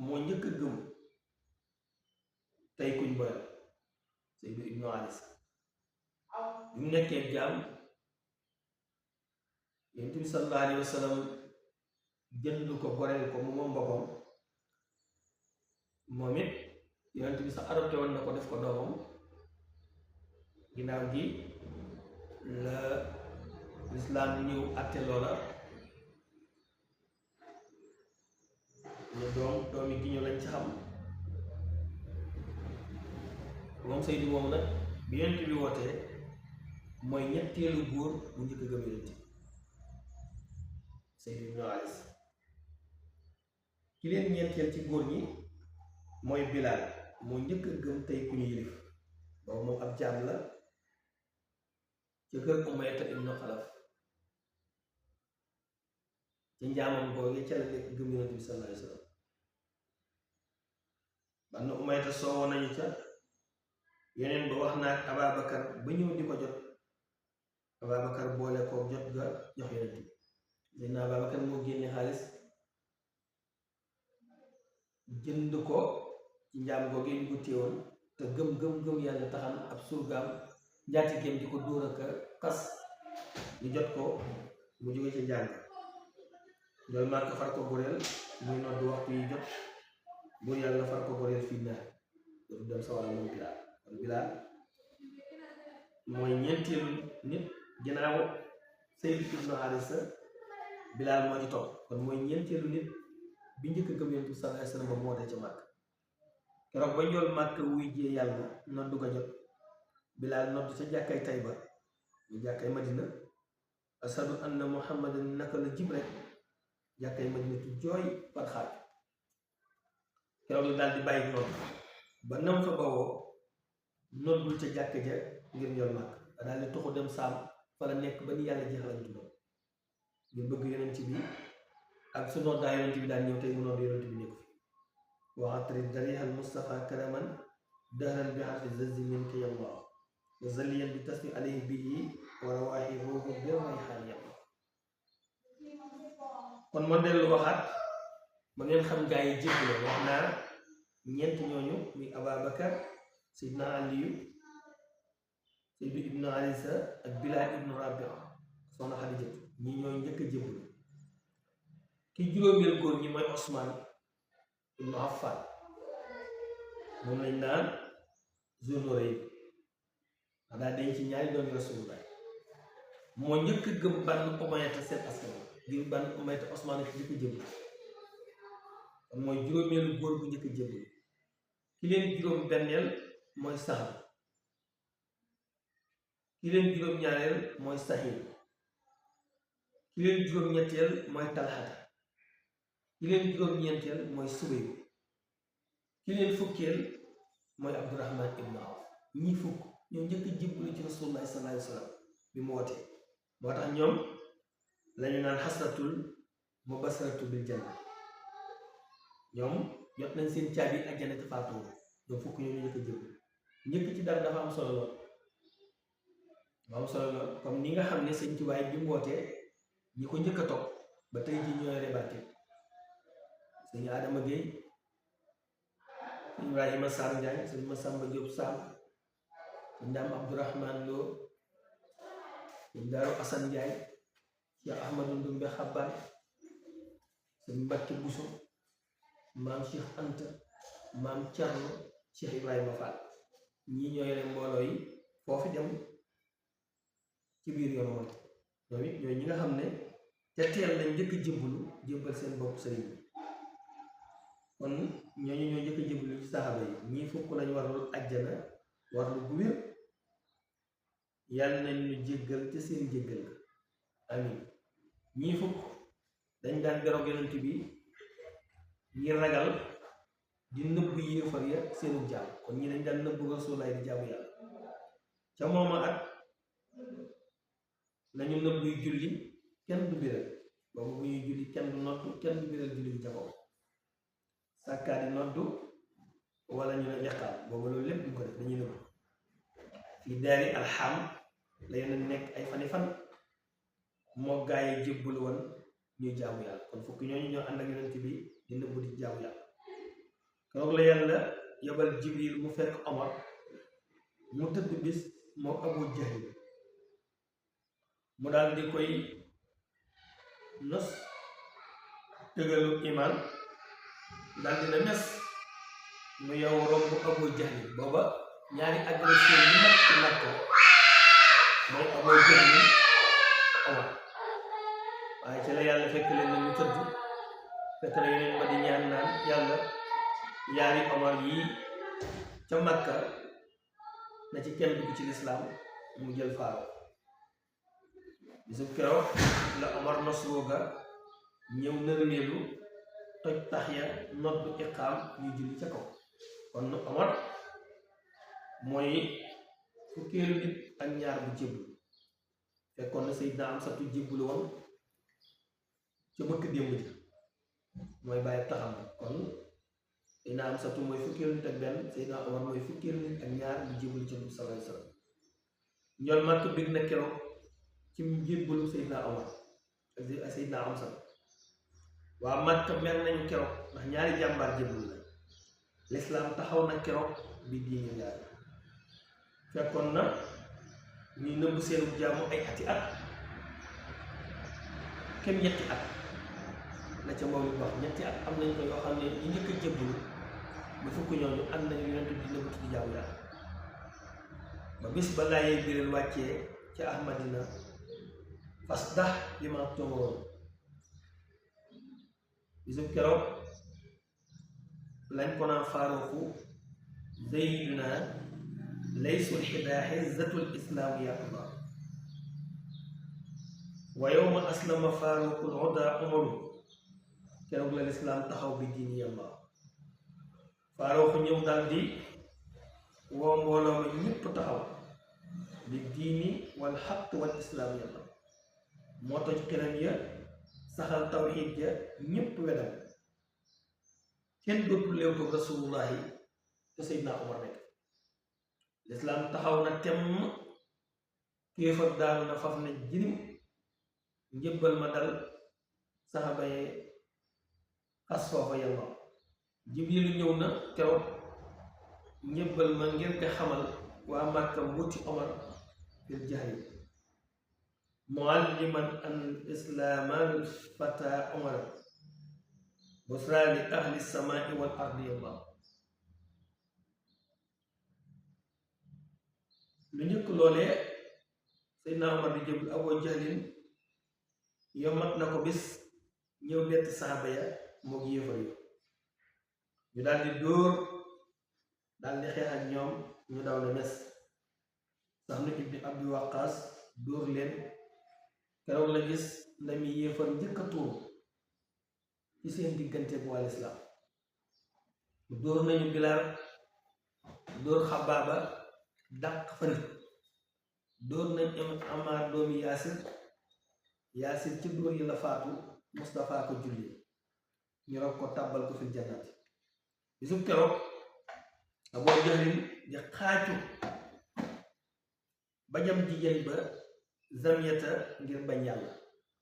moo njëkk a gëm tey kuñ boyal Saydu ibnu Arisa bi mu nekkee jaam Yonent bi sallallahu alayhi wa sallam jënd ko goreel ko mu moom boppam moom it Yonent bi sax adopté woon na ko def ko doomam ginnaaw gi la lislaam ñëw àtte loola ñu doomi gi ñu lañ ci xam moom Saydu moom nag bi Yonent bi wootee mooy ñetteelu góor bu njëkk a gëm Yonent bi Saydu ibnu Aris ki leen ñeenteel ci góor ñi mooy Bilaal moo njëkk a gëm tey ku ñu yilif boobu moom ab jaam la ci kër Umayya ibnu Xalaf ci njaamam googu ca la nekk gëm Yonent bi sallallahu alayhi wa sallam bann Umayya soowoo nañu ca yeneen ba wax naag Ababakar ba ñëw di ko jot Ababakar boole koo jot ga jox Yonent bi dina Ababakar moo génne xaalis jënd ko ci njaam googu ñu ko téewoon te gëm yàlla taxan ab surgaam njaatigéem di ko dóor ak kas ñu jot ko mu jóge ci njàng loolu maa ko far ko goreel muy nodd waxtu yi jot buur yàlla far ko goreel fii naa dootu dem sawara moom Bilaal kon Bilaal mooy ñeenteelu nit ginnaaw Saydu ibnu Harisa Bilaal moo ci topp kon mooy ñeenteelu nit bi njëkk a gëm Yonent bi sallallahu alayhi wa sallam ba moo dee ca Màkk keroog ba njool Màkk wuy jee yàlla noddu ko jot Bilaal noddu ca jàkkay Tayba ñu jàkkay Madina ashadu anna muhammadan naka la jib rek jàkkay Madina tu jooy par xaaj keroog la daal di bàyyi nodd ba nam fa bawoo noddul ca jàkk ja ngir njool Màkk daal di tuxu dem Saam fa la nekk ba ni yàlla jeexalañ tuddoon ngir bëgg Yonent bi ak su noddaa Yonent bi daan ñëw tey mu nodd Yonent bi nekku fi waxatri darihal Mustafa karaman dahran bi xarfi zazi min ki yàlla wa zaliyan bi tasmi alayhi bihi wa rawaahi ruuhu bi rayhaan yàlla kon ma dellu waxaat ba ngeen xam gaa yi jéggale wax naa ñeent ñooñu muy Ababakar Seydina Aliyu Saydu ibnu Arisa ak Bilaal ibnu Rabia soxna Xadijatu ñi ñooy njëkk a jébbalu ki juróomeel góor ñi mooy Osmaan ibnu Affan moom lañ naan Zunurayn daa denc ci ñaari doomi Rasulullah moo njëkk a gëm Banu Umayya seen askan ngir Banu Umayya Osmaan ak njëkk a jébbalu kon mooy juróomeelu góor bu njëkk a jébbalu ki leen juróom benneel mooy Sahl ki leen juróom ñaareel mooy Sahil ki leen juróom ñetteel mooy Talhata ki leen juróom ñeenteel mooy Subayb ki leen fukkeel mooy Abdurahman ibnu Awf ñii fukk ñoo njëkk a jébbalu ci Rasulullah sallallahu alayhi wa sallam bi mu wootee moo tax ñoom lañu naan xasratul mubasharatu bil janna ñoom jot nañ seen caabi àjjana te faatoo ñoom fukk ñoo ñu njëkk a jébbalu njëkk ci dara dafa am solo lool comme ni nga xam ne sëñ Tuubaa bi mu wootee ñi ko njëkk a topp ba tey jii ñooy rebarke sëñ Adama Gueye sëñ Ibrahima Sarr Ndiaye sëñ Massamba Diop Sam sëñ Daam Abdourahman Lo sëñ Daaru Asan Ndiaye Cheikh Ahmadou Ndumbe Xabbaan sëñ Mbacke Bousso maam Cheikh Anta maam Thierno Cheikh Ibrahima Fall ñii ñooy yore mbooloo yi foofu dem ci biir yoon mooy ñoom it ñooy ñi nga xam ne te teel lañ njëkk a jébbalu jébbal seen bopp sëriñ bi kon ñooñu ñoo njëkk a jébbalu ci saxaaba yi ñii fukk lañ warlu ajjana warlu gu wér yàlla nañ ñu jéggal ci seen jéggal amin ñii fukk dañ daan beroog Yonent bi ngir ragal di nëbbu yéefar ya seenu jaam kon ñi dañ daan nëbbu Rasulullaay di jaamu yàlla ca mooma at lañu nëbbuy julli kenn du biral boobu bu ñuy julli kenn du noddu kenn du biral julli bi ca kaw sàkkaa di noddu wala ñu ne liqaam boobu loolu lépp duñ ko def dañuy nëbbu fii daari alxam la yeneen nekk ay fani fan moo gaa yi jébbulu woon ñuy jaamu yàlla kon fukki ñooñu ñoo ànd ak yonent bi di nëbbu di jaamu yàlla keroog la yàlla yabal Jibril mu fekk Omar mu tëdd bis moo Abu Jahl mu daal di koy nos tëgalu iman daal dina mes mu yow romb Abu Jahl booba ñaari agression yi mag ci nag ko mooy Abu Jahl Omar waaye ci la yàlla fekk leen na ñu tëdd fekk na yeneen ba di ñaan naan yàlla yaari Omar yi ca Makka na ci kenn dugg ci lislaam mu jël faaro bisu keroog la Omar nosrooga ñëw nërmeelu toj tax ya noddu iqaam ñu julli ca kaw kon Omar mooy fukkeelu nit ak ñaar bu jéblu fekkoon na Seydina Amsatu jéblu woon ca bëkk démb ji mooy bàyyi taxam kon Seydina Amsatu mooy fukkeelu nit ak benn Seydina Omar mooy fukkeelu nit ak ñaar bu jéblu ci Nabi sallallahu alayhi wa sallam ñool màkk bég na keroog ci jébbalu Seydina Omar ak Seydina Amsatu waa màkk mer nañu keroog ndax ñaari jàmbaar jébbalu la lislaam taxaw na keroog bi diine ñaari fekkoon na ñuy nëbb seenu jaamu ay ati at kenn ñetti at la ca Mawlid wax ñetti at am nañ ko yoo xam ne ñi njëkk a jébbalu ba fukk ñooñu ànd nañu yonent bi di nëbbatu di jaamu yàlla ba bis ba laayee biral wàccee ca Ahmadina fasdah limaa tu'mar bisu keroog lañ ko naan faaruqu zayduna laysul xidaa xizzatul islaam ya Allah wa yawma aslama faaruqul hudaa umaru keroog la lislaam taxaw bi diini Allah faaruqu ñëw daal di woo mbooloo ma ñëpp taxaw bi diini wal xaq wal islaam ya Allah moo toj xiram ya saxal tawxiid ya ñëpp wedam kenn dootul leewtoog rasulullahi te Seydina Omar nekk lislaam taxaw na temm kéefar daanu na faf na jirim njëbbal ma dal saxaba yi xas foofa yàlla Jibrilu ñëw na keroog njëbbal ma ngir nga xamal waa Màkka mbuuti Omar fil jahri mualliman an islaamal fata Omar busra li ahli samaai wal ardi yàlla lu njëkk loolee Seydina Omar di jëbul Abu Jahlin yommat na ko bis ñëw bett saaba ya moog yéefar yi ñu daal di dóor daal di xeex ak ñoom ñu daw na mes sax nu ibni Abi Waqaas dóor leen keroog la gis ndami yéefar njëkk a tuur ci seen diggante bu wàll islaam dóor nañu Bilaal dóor Xabaaba dàq fa nit dóor nañ Amaar doomi Yaasir ci dóor yi la faatu Mustapha ko julli ñu rob ko tàbbal ko fil jannati bisub keroog Abu Jahlin di xaacu ba jam jigéen ba Zamyata ngir bañ yàlla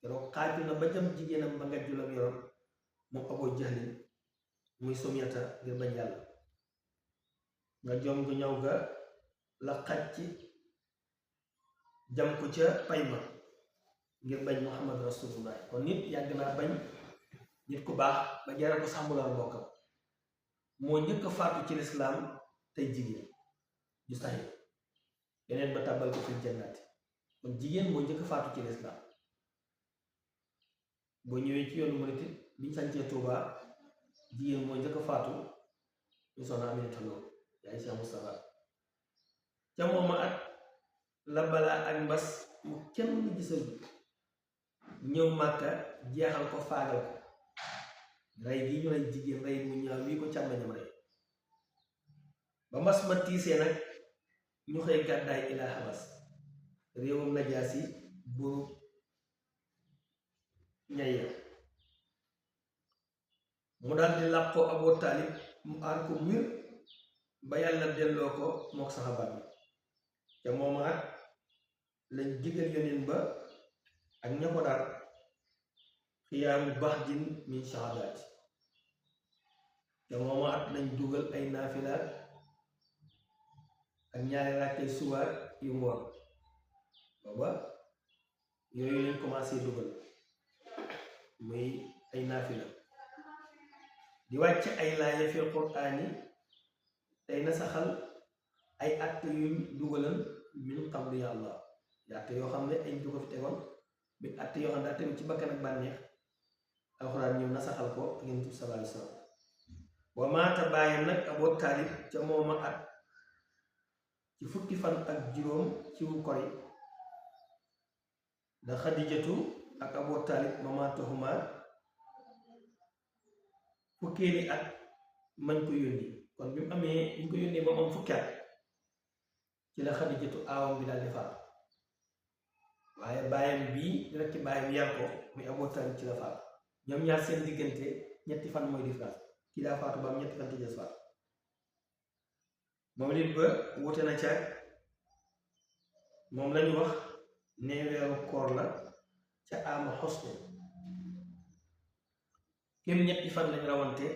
keroog xaacu na ba jam jigéenam ba nga julam yoroon moom Abu Jahlin muy Sumyata ngir bañ yàlla nga jom gu ñëw ga la xaj ci jam ko ca payma ngir bañ Muhammad rasulullah kon nit yàgg naa bañ nit ku baax ba jaral ko sàmbulal mbokkam moo njëkk a faatu ci lislaam tey jigéen ju saxi yeneen ba tàbbal ko fil jannati kon jigéen moo njëkk a faatu ci lislaam boo ñëwee ci yoonu murit biñ sañcee Tuubaa jigéen moo njëkk a faatu ñu soxna Aminata Lo yaay Cheikh Moustapha ca mooma at la balaa ak mbas mu kenn gisal ñëw Màkka jeexal ko faagal ko rey gi ñu rey jigéen rey mu ñaaw wii ko càmmañam rey ba mbas ma tiisee nag ñu xëy gàddaay ilaa Habas réewam Najaasi buuru ñaya mu daal di làqoo Abu Taalib mu aar ko mbir ba yàlla delloo ko mook saxaaba bi te moomaat lañ digal yoneen ba ak ña ko dar xiyaamu baxdin min shahadaati te moomaat lañ dugal ay naafilaat ak ñaari rakkay subaat yu ngoon booba yooyu lañ commencé dugal muy ay naafila di wàcc ay laaya fil qur'aani tey na saxal ay acte yu dugalan min qabli yàlla acte yoo xam ne ay du ko fi tegoon bi acte yoo xam ne daa tegu ci bakkan ak bànneex alxuraan ñëw na saxal ko ak Yonent bi sallallahu alayhi wa sallam wa maata bàyyam nag Abu Taalib ca mooma at ci fukki fan ak juróom ci wu kori da Xadijatu ak Abu Taalib mamaatahuma fukkeeli at mañ ko yónni kon bi mu amee ñu ko yónnee ba mu am fukki at ci la Xadijatu aawam bi daal di faatu waaye bàyyam bii rek ci bàyyam yar ko muy Abu Taalib ci la faatu ñoom ñaar seen diggante ñetti fan mooy différence kii daa faatu ba am ñetti fan ci des faatu moom nit ba wute na ca moom lañu wax ne weeru koor la ca ama xosne kem ñetti fan lañ rawante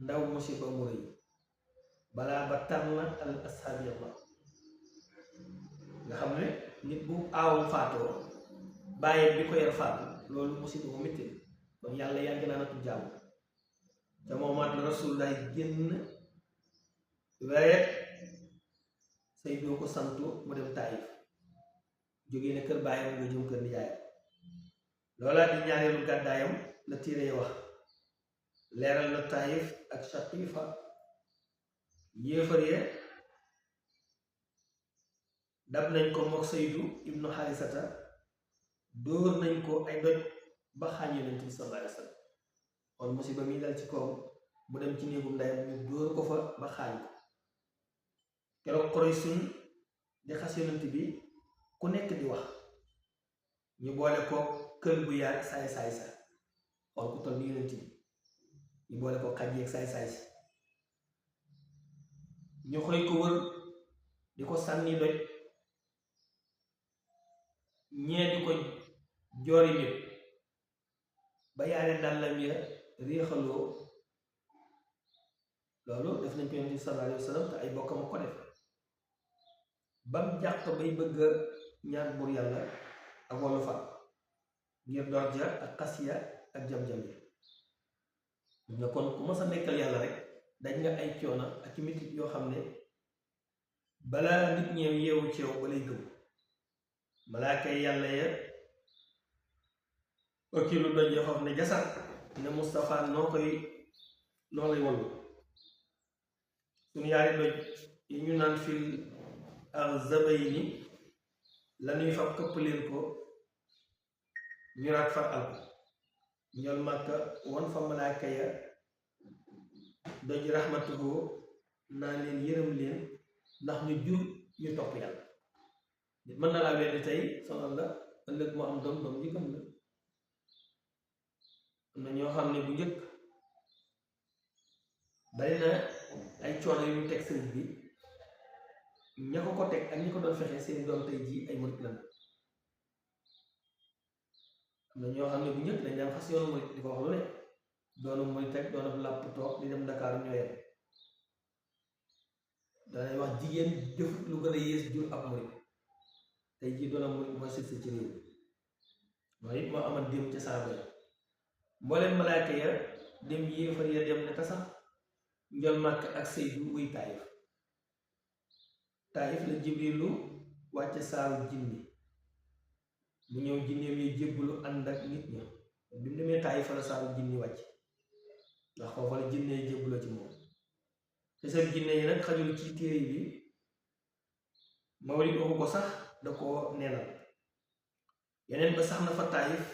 ndaw musiba mu rëy balaa ba tar na al ashaabi Allah nga xam ne nit bu aawam faatoo bàyyam bi ko yar faatu loolu musiba mu métti kon yàlla yàgg naa natu jàmm te moomaat la Rasulullah génn weret say doo ko santu mu dem Taayif jógee ne kër bàyyam nga jëm kër nijaayam loolaa di ñaareelu gàddaayam la téere yi wax leeral na Taayif ak Saqiifa yéefar ye dab nañ ko mook Saydu ibnu Xaarisata dóor nañ ko ay doj ba xaañ Yonent bi sallallahu alayhi wa sallam kon musiba mi dal ci kawam mu dem ci néegum ndeyam ñu dóor ko fa ba xaañ ko keroog Quraysh di xas Yonent bi ku nekk di wax ñu boole ko kël bu yaag saay-saay sa xool ku toll ni Yonent bi ñu boole ko xaj yeeg saay-saay si ñu xëy ko wër di ko sànni doj ñee di ko joori nit ba yaare dàllam ya réexaloo loolu def nañ ko Yonent bi sallallahu alayhi wa sallam te ay bokkam ko def bam jàq bay bëgg ñaan buur yàlla ak wàllu fa ngir dorja ak xasiya ak jam-jam yi nga kon ku ma sa nekkal yàlla rek dañ nga ay coono ak ci metit yoo xam ne balaa nit ñeew yeewu ci yow ba lay gëm malaaka yi yàlla ya wakilu doj yoo xam ne jasar ne Moustapha noo lay wallu suñu yaari doj yi ñu naan fil ak zabayni lañuy fab këpp leen ko ñu raat far alko ñool Màkka won fa malaaka ya doj rahmatuhu naa leen yërëm leen ndax ñu jur ñu topp yàlla nit mën na laa weddi tey sonal la ëllëg moo am doom ji gëm la am na ñoo xam ne bu njëkk bari na ay coono yu ñu teg sëriñ bi ña ko teg ak ñi ko doon fexe seen doom tey jii ay murit lan am na ñoo xam ne bu njëkk dañ daan xas yoonu murit di ko wax lu ne doonu murit teg doonu làpp toog di dem Dakar ñoo yem danay wax jigéen defut lu gën a yées jur ab murit tey jii doona murit mooy sëg sa ci réew mooy it moo amal démb ca saaba ya mbooleen malaaka ya dem yéefar ya dem ne tasax njol Màkk ak Saydu wuy Taayif Taayif la Jibrilu wàcce saaru jinni mu ñëw jinneem yi jébbalu ànd ak nit ña bi mu demee Taayif la saaru jinni wàcc ndax foofa la jinne yi jébbaloo ci moom te seen jinne yi nag xajul ci téere bi Mawlid waxu ko sax da ko neenal yeneen ba sax na fa Taayif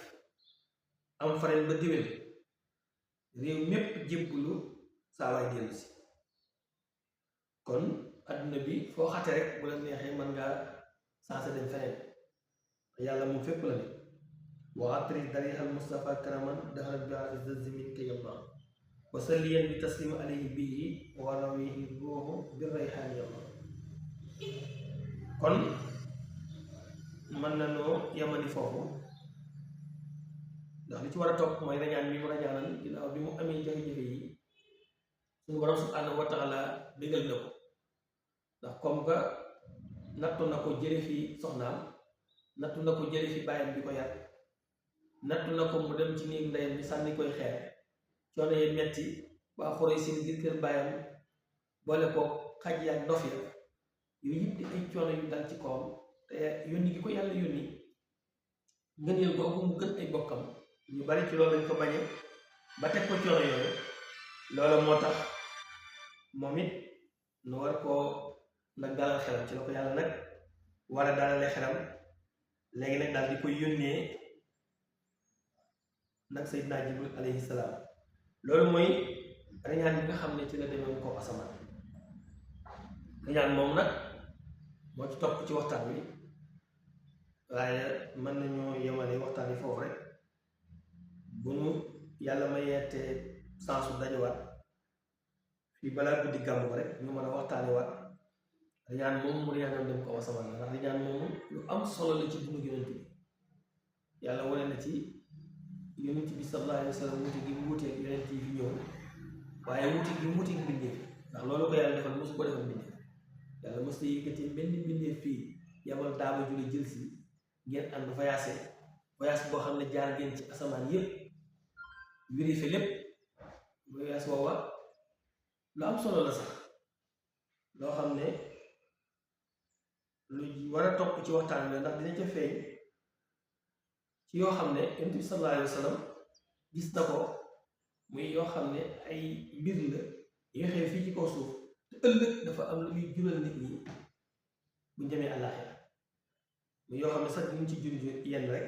am fareen ba diwén réew mépp jébbalu saa waay dellu si kon adduna bi foo xate rek bu la neexee mën ngaa sansa dem feneen yàlla moom fépp la ne wa atri darihal Mustafa karaman daxarat bi azzi min ka yamma wa salliyan bi taslim alayhi bihi wa rawihi ruuhu bi rayhaan yamma kon mën na noo yamani foofu ndax li ci war a topp mooy rañaan bi mu rañaanal ginnaaw bi mu amee jafe-jafe yi suñu borom subhanahu wa taala bégal na ko ndax comme que nattu na ko jële fi soxnaam nattu na ko jële fi bàyyam bi ko yar nattu na ko mu dem ci néeg ndeyam bi sànni koy xeer coono yi metti waa xoroy seen biir kër bàyyam boole ko xaj yaak ndof ya yooyu yëpp di ay coono yu dal ci kawam te yónni gi ko yàlla yónni ngëneel googu mu gën ay bokkam ñu bari ci loolu lañ ko bañe ba teg ko coono yooyu loolu moo tax moom it nu war koo nag dalal xelam ci la ko yàlla nag war a dalale xelam léegi nag daal di koy yónnee nag Seydina Jibril alayhi salaam loolu mooy rañaan bi nga xam ne ci la demoon ko asamaan rañaan moom nag moo ci topp ci waxtaan wi waaye mën nañoo yemale waxtaan yi foofu rek bu nu yàlla ma yeete sansu dajawaat fii balaa guddi gàmmu rek ñu mën a waxtaane waat rañaan moom mu rañaanoon dem ko asamaan ndax rañaan moomu lu am solo la ci dundu yonent bi yàlla wane na ci yonent bi sallallahu alayhi wa sallam wuute gi mu wuuteeg yonent yi fi ñëw waaye wuute gi mu wuuteeg mbindeef ndax loolu ko yàlla defal mosu ko defal mbindeef yàlla mos na yëkkati benn mbindeef fii yabal daaba jule jël si ngeen ànd voyage boo xam ne jaar ngeen ci asamaan yépp vérifié lépp voyage woowa lu am solo la sax loo xam ne lu war a topp ci waxtaan bi ndax dina ca feeñ ci yoo xam ne yonent bi sallallahu alayhi wa sallam gis na ko muy yoo xam ne ay mbir la yoo xew fii ci kaw suuf te ëllëg dafa am lu muy jural nit ñi buñ demee àllaaxira muy yoo xam ne sax dinañ ci jur yenn rek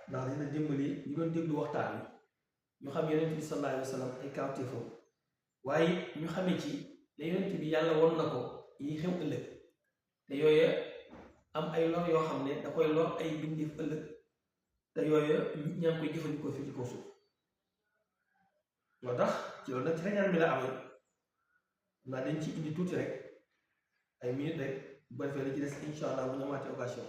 ndax dina dimbali ñu doon déglu waxtaan wi ñu xam yonent bi sallallahu alayhi wa sallam ay kawtéefam waaye ñu xamee ci ne yonent bi yàlla won na ko yi xew ëllëg te yooyu am ay lor yoo xam ne da koy lor ay bindeef ëllëg te yooyu ñaa ngi koy jëfandikoo fii ci kaw suuf moo tax ci loolu nag ci rañaan bi la amee naa dañ ci indi tuuti rek ay minutes rek bu defee la ci des insha allah bu ñu amaatee occasion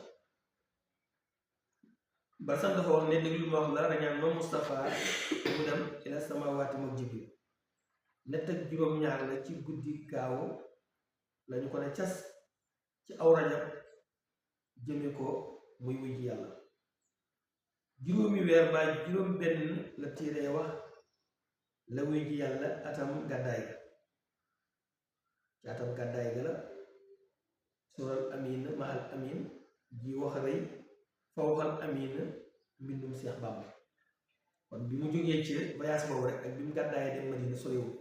ba sax dafa wax ne déglu ma wax la rañaan moom Moustapha mu dem ila samawaati moom Jibril nett ak juróom-ñaar la ci guddi gaaw lañu ko ne cas ci aw rajab jëme ko muy wuy ji yàlla juróomi weer ba juróom benn la tiiree wax la wuy ji yàlla atam gàddaay ga ci atam gàddaay ga la sural amin mahal amin ji wax rëy fawxal amin mbindum Seex Bàmba kon bi mu jógee ci voyage boobu rek ak bi mu gàddaayee dem Madina sorewul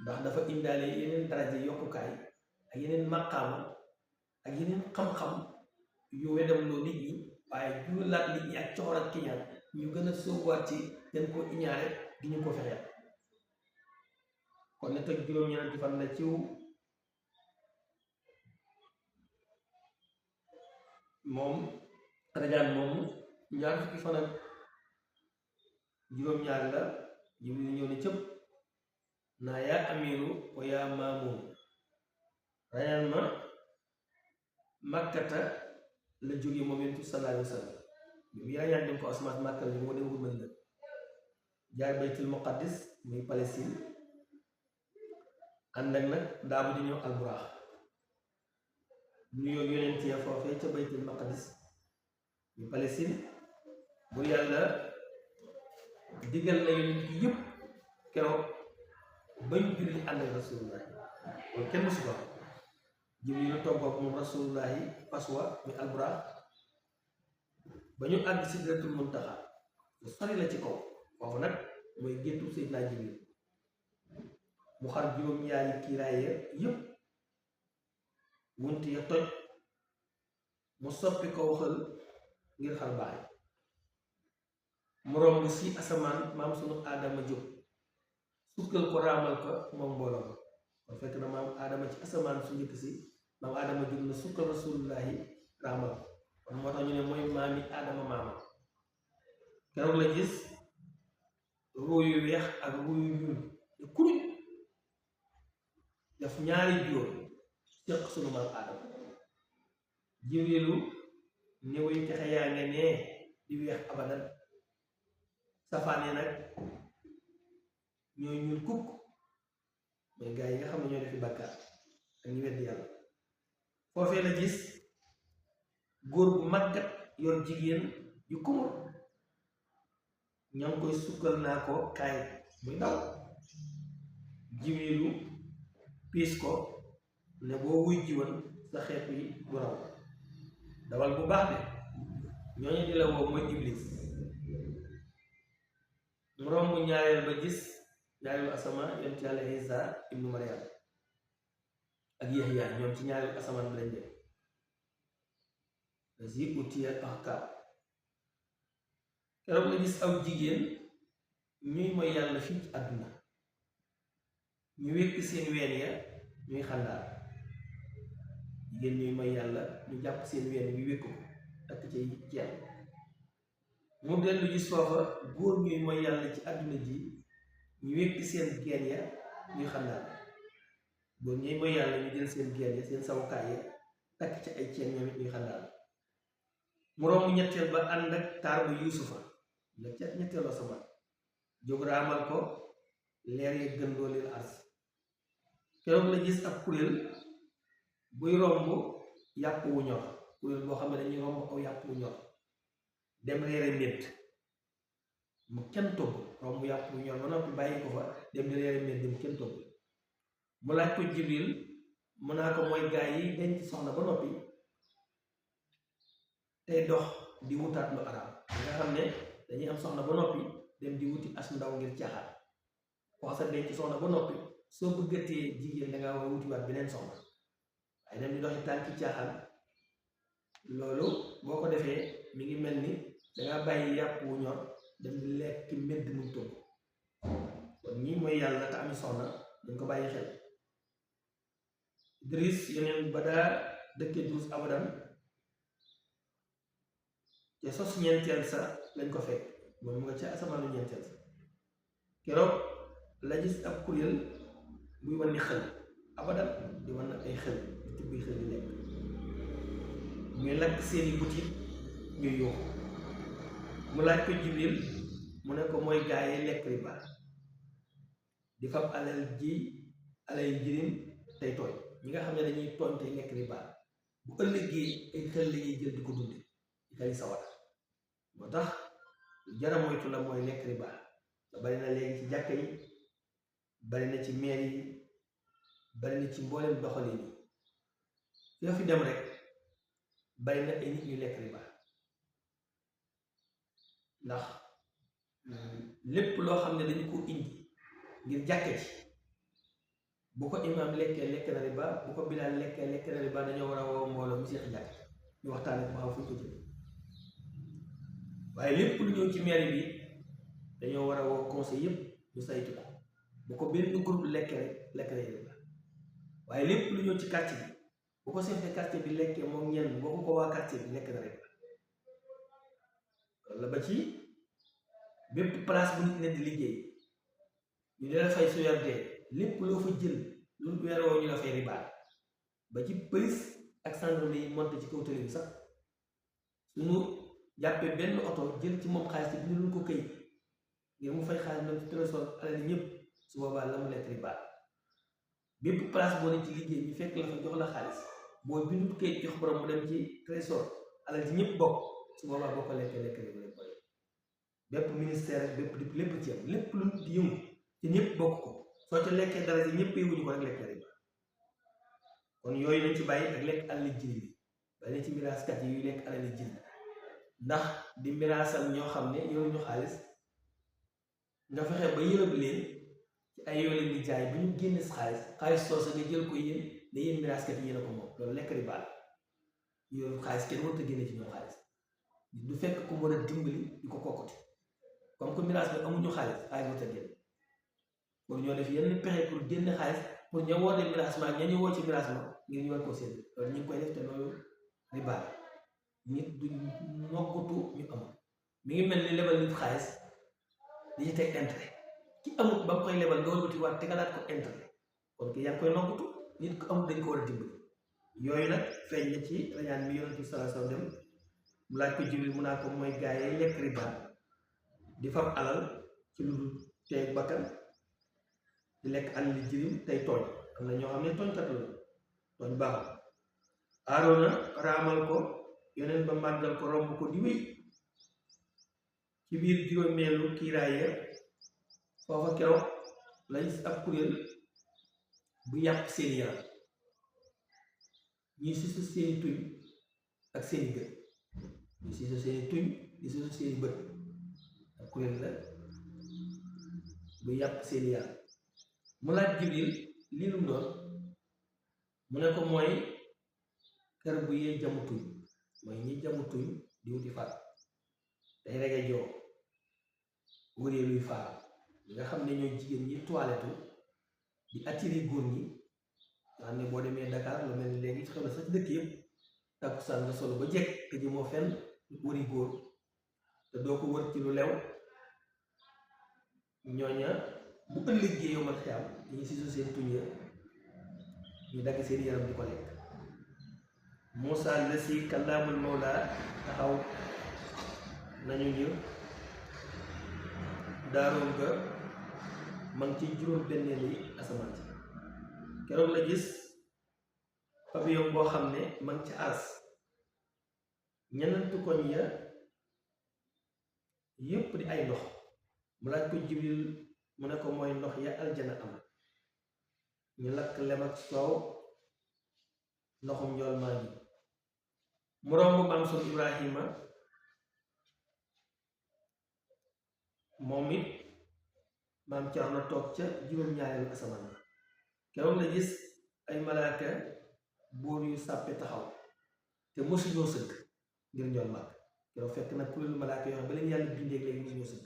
ndax dafa indaale yeneen daraja yokkukaay ak yeneen maqaama ak yeneen xam-xam yu weddam loo nit ñi waaye juralaat nit ñi ak coxor ak kiñaan ñu gën a sóobuwaat ci gën ko iñaare di ñu ko fexeel kon ne teg juróom-ñeenti fan la ciw moom rajaan moomu ñaar fukki fan ak juróom-ñaar la Jibril ñëw ne cëpp naa yaa amiru wa yaa maamuun rajaan ma Makkata la jógee moom yonent bi sallallahu alayhi wa sallam bi mu rajaan dem ko asmaat Makka la moo dem ko Madina jaar baytul muqaddis muy Palestine ànd ak nag daa bu di ñëw alburaax nuyoo yonent ya foofee ca baytul maqdis ñu Palestine bu yàlla digal na yonent yi yëpp keroog bañ julli ànd ak rasulullahi kon kenn musu ko Jibril toggoog moom rasulullahi faswa muy alburaax ba ñu àgg sidratul muntaxa lu sori la ci kaw foofu nag mooy géttu Seydina Jibril mu xar juróom-ñaari kiiraay yëpp wunt ya toj mu soppi ko waxal ngir xar baax mu romb si asamaan maam sunu aadama jóg sukkal ko raamal ko moom mbooloo kon fekk na maam aadama ci asamaan su njëkk si maam aadama jur na sukkal rasulullahi raamal kon moo tax ñu ne mooy maami aadama maamam keroog la gis ruu yu weex ak ruu yu ñuul te kuruj daf ñaari jóor séq sunu maam aadama jibrilu ne way texe yaa nga nee di weex abadan safaane nag ñooy ñuul kukk mooy gaa yi nga xam ne ñoo defi bàkkaar ak ñu weddi yàlla foofee la gis góor bu màggat yor jigéen yu kumur ña ngi koy sukkal naa ko kaay muy daw jibrilu piis ko ne boo wuy jiwoon sa xeet yi du raw dawal bu baax de ñooñu di la woo mooy iblis mu romb ñaareel ba gis ñaareelu asamaan yonent yàlla Isa ibnu Maryam ak Yahya ñoom ci ñaareelu asamaan bi lañ dem si utiya ahkaam keroog la gis aw jigéen ñuy mooy yàlla fii ci àdduna ñu wékk seen ween ya ñuy xandaar jigéen ñuy mooy yàlla ñu jàpp seen ween wi wékk ko takk ci ceeb mu dellu gis foofa góor ñuy mooy yàlla ci àdduna ji ñu wékk seen geen ya ñuy xandaar góor ñuy mooy yàlla ñu jël seen geen ya seen sawukaay ya takk ci ay ceen ñoom it ñuy xandaar mu romb ñetteel ba ànd ak taar ba yuusufa la ca ñetteel asamaan jóg raamal ko leer ya gën doo leen ars keroog la gis ab kuréel buy romb yàpp wu ñor kuréel boo xam ne dañuy romb aw yàpp wu ñor dem reere mbedd mu kenn togg romb yàpp wu ñor ba noppi bàyyi ko fa dem di reere mbedd mu kenn togg mu laaj ko Jibril mu naa ko mooy gaa yi denc soxna ba noppi tey dox di wutaat lu araam nga xam ne dañuy am soxna ba noppi dem di wuti as ndaw ngir caaxaan wax sa denc soxna ba noppi soo bëggatee jigéen dangaa war a wutiwaat beneen soxna waaye dem di doxi tànki caaxaan loolu boo ko defee mi ngi mel ni dangaa bàyyi yàpp wu ñor dem di lekk mbedd mu togg kon ñii mooy yàlla te ami soxna dañ ko bàyyi xel Idris yeneen ba daa dëkke duus abadan te sos ñeenteel sa lañ ko fekk moom mu nga ca asamaanu ñeenteel sa keroog la gis ab kuréel buy wan ni xel abadan di wan ay xel di tibbi xel di lekk ñuy lakk seeni butit ñuy yóbbu mu laaj ko Jibril mu ne ko mooy gaa yi lekk riba di fab alal jirim tey tooñ ñi nga xam ne dañuy tooñ tey lekk riba bu ëllëgee ay xel la ñuy jël di ko dunde di xeli sawara moo tax jara moytu la mooy lekk riba la bari na léegi ci jàkka yi bari na ci meer yi bari na ci mboolem doxalin yi fi dem rek bari na ay nit ñu lekk riba ndax lépp loo xam ne dañu ko indi ngir jàkka ci bu ko imaam lekkee lekk na riba bu ko bilaal lekkee lekk na riba dañoo war a woo mbooloo mu seex jàkk ñu waxtaane ko xam fu ñu ko jël waaye lépp lu ñëw ci mairie bi dañoo war a woo conseil yëpp ñu saytu ko bu ko benn groupe lekkee rek lekk na riba waaye lépp lu ñëw ci quartier bi bu ko chef de quartier bi lekkee moom ñenn boo ko waa quartier bi lekk na riba la ba ci bépp place bu nit ne di liggéey ñu dee fay su weer dee lépp loo fa jël lu weer woo ñu la fay riba ba ci police ak gendarmerie yi monté ci kaw tali bi sax suñu jàppee benn oto jël ci moom xaalis bi ñu ko këyit ngir mu fay xaalis même ci trésor alal ñëpp su boobaa la mu lekk riba bépp place boo ne ci liggéey ñu fekk la fa jox la xaalis boo bindu këyit jox borom mu dem ci trésor alal ci ñëpp bokk su boobaa boo ko lekkee lekk riba rek bépp ministère ak bépp lépp ci am lépp lu di yëngu ci ñëpp bokk ko soo ca lekkee dara ci ñëpp yënguñu ko rek lekk riba kon yooyu nañ ci bàyyi ak lekk alal jirim bi bàyyi na ci miraaskat yi yuy lekk alal jirim ndax di miraasal ñoo xam ne yoruñu xaalis nga fexe ba yërëb leen ci ay yoo leen di jaay ba ñu génne xaalis soosa nga jël ko yéen ne yéen miraaskat yi yéen a ko moom loolu lekk riba la yoru xaalis kenn mënut a génne ci ñoom xaalis du fekk ku mën a dimbali di ko kokkati comme que miraas bi amuñu xaalis mënut a génn kon ñoo def yenn pexe pour génne xaalis pour ña woote miraas ma ña ñu woo ci miraas ma ngir ñu war koo sédd loolu ñu ngi koy def te loolu riba nit du noggutu ñu am mi ngi mel ni lebal nit xaalis di ci teg intérêt ki amut ba mu koy lebal nga wëlbati waat tegalaat ko intérêt kon ki yaa ngi koy noggutu nit ku amut dañ ko war a dimbali yooyu nag feeñ na ci rañaan mi yonent bi sallallahu alayhi wasallam dem mu laaj ko Jibril mu naa ko mooy gaa yi lekk riba di fab alal ci lu dul tey bakkan di lekk alal li jirim tey tooñ am na ñoo xam ne tooñkat la tooñ baaxul Aarona raamal ko yeneen ba màggal ko romb ko di wéy ci biir juróomeelu kiiraay ya foofa keroog la gis ab kuréel bu yàq seeni yaram ñuy sisu seeni tuñ ak seeni gët ñuy sisu seeni tuñ di sisu seeni bët ab kuréel la bu yàq seeni yaram mu laaj Jibril lii lu mu doon mu ne ko mooy kër bu yee jamu tuñ mooy ñi jamu tuñ di wuti faat day rege joo wëree luy faat ñi nga xam ne ñooy jigéen ñi toilette di attirer góor ñi nga xam ne boo demee Dakar lu mel ni léegi xew na sax dëkk yëpp takkusaan nga solo ba jekk te ji moo fenn wëri góor te doo ko wër ci lu lew ñooña bu ëllëgee yow man xiyam dañuy sisu seen tuñ ya ñu dagg seen yaram di ko lekk Moussa la si kàllaamul Mawla taxaw nañu ngir daaroom ga ma ngi ci juróom benneeli asamaan si keroog la gis pavillon boo xam ne ma ngi ci ars ñenantu koñ ya yépp di ay ndox mu laaj ko Jibril mu ne ko mooy ndox ya aljana am ñu lakk lem ak soow ndoxum njool maa ngi mu romb maam son Ibrahima moom it maam Cerno toog ca juróom-ñaareelu asamaan keroog la gis ay malaaka buur yu sàppe taxaw te mosuñoo sëgg ngir njool màgg keroog fekk nag kuréelu malaaka yoo xam ba leen yàlla bindee léegi mosuñoo sëgg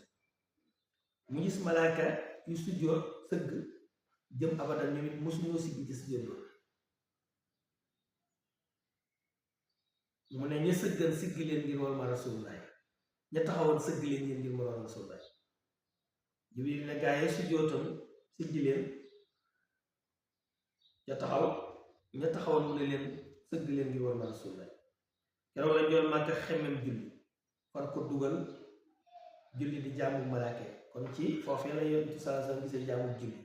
mu gis malaaka yu sujjóot sëgg jëm abadan ñoom it mosuñoo siggi ci sujjóot yi mu ne ña sëggan siggi leen ngir wal ma rasulullahi ña taxawoon sëgg leen ngir ma wal rasulullahi Jibril ne gaa yi sujjóotam siggi leen ña taxawoon mu ne leen sëgg leen ngir wal ma rasulullahi keroog la njool màgg xemem julli far ko dugal julli di jaamu malaaka kon ci foofee la Yonent bi sallallahu alayhi wasallam gisee jaamu julli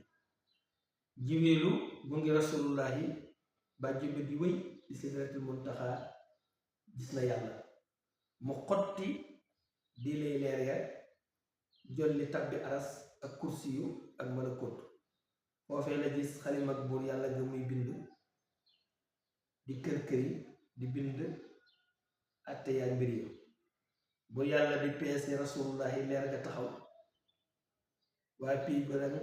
Jibrilu bu ngi rasulullahi bàjju bi di wéy ci sidratul muntaha gis na yàlla mu xotti di lay leer ya jolli tabbi aras ak kursi yu ak malakut foofee la gis xalim ak buur yàlla ga muy bind di kër këri di bind atte yaa mbir yi buur yàlla di peese rasulullahi leer ga taxaw waaye pii bërëng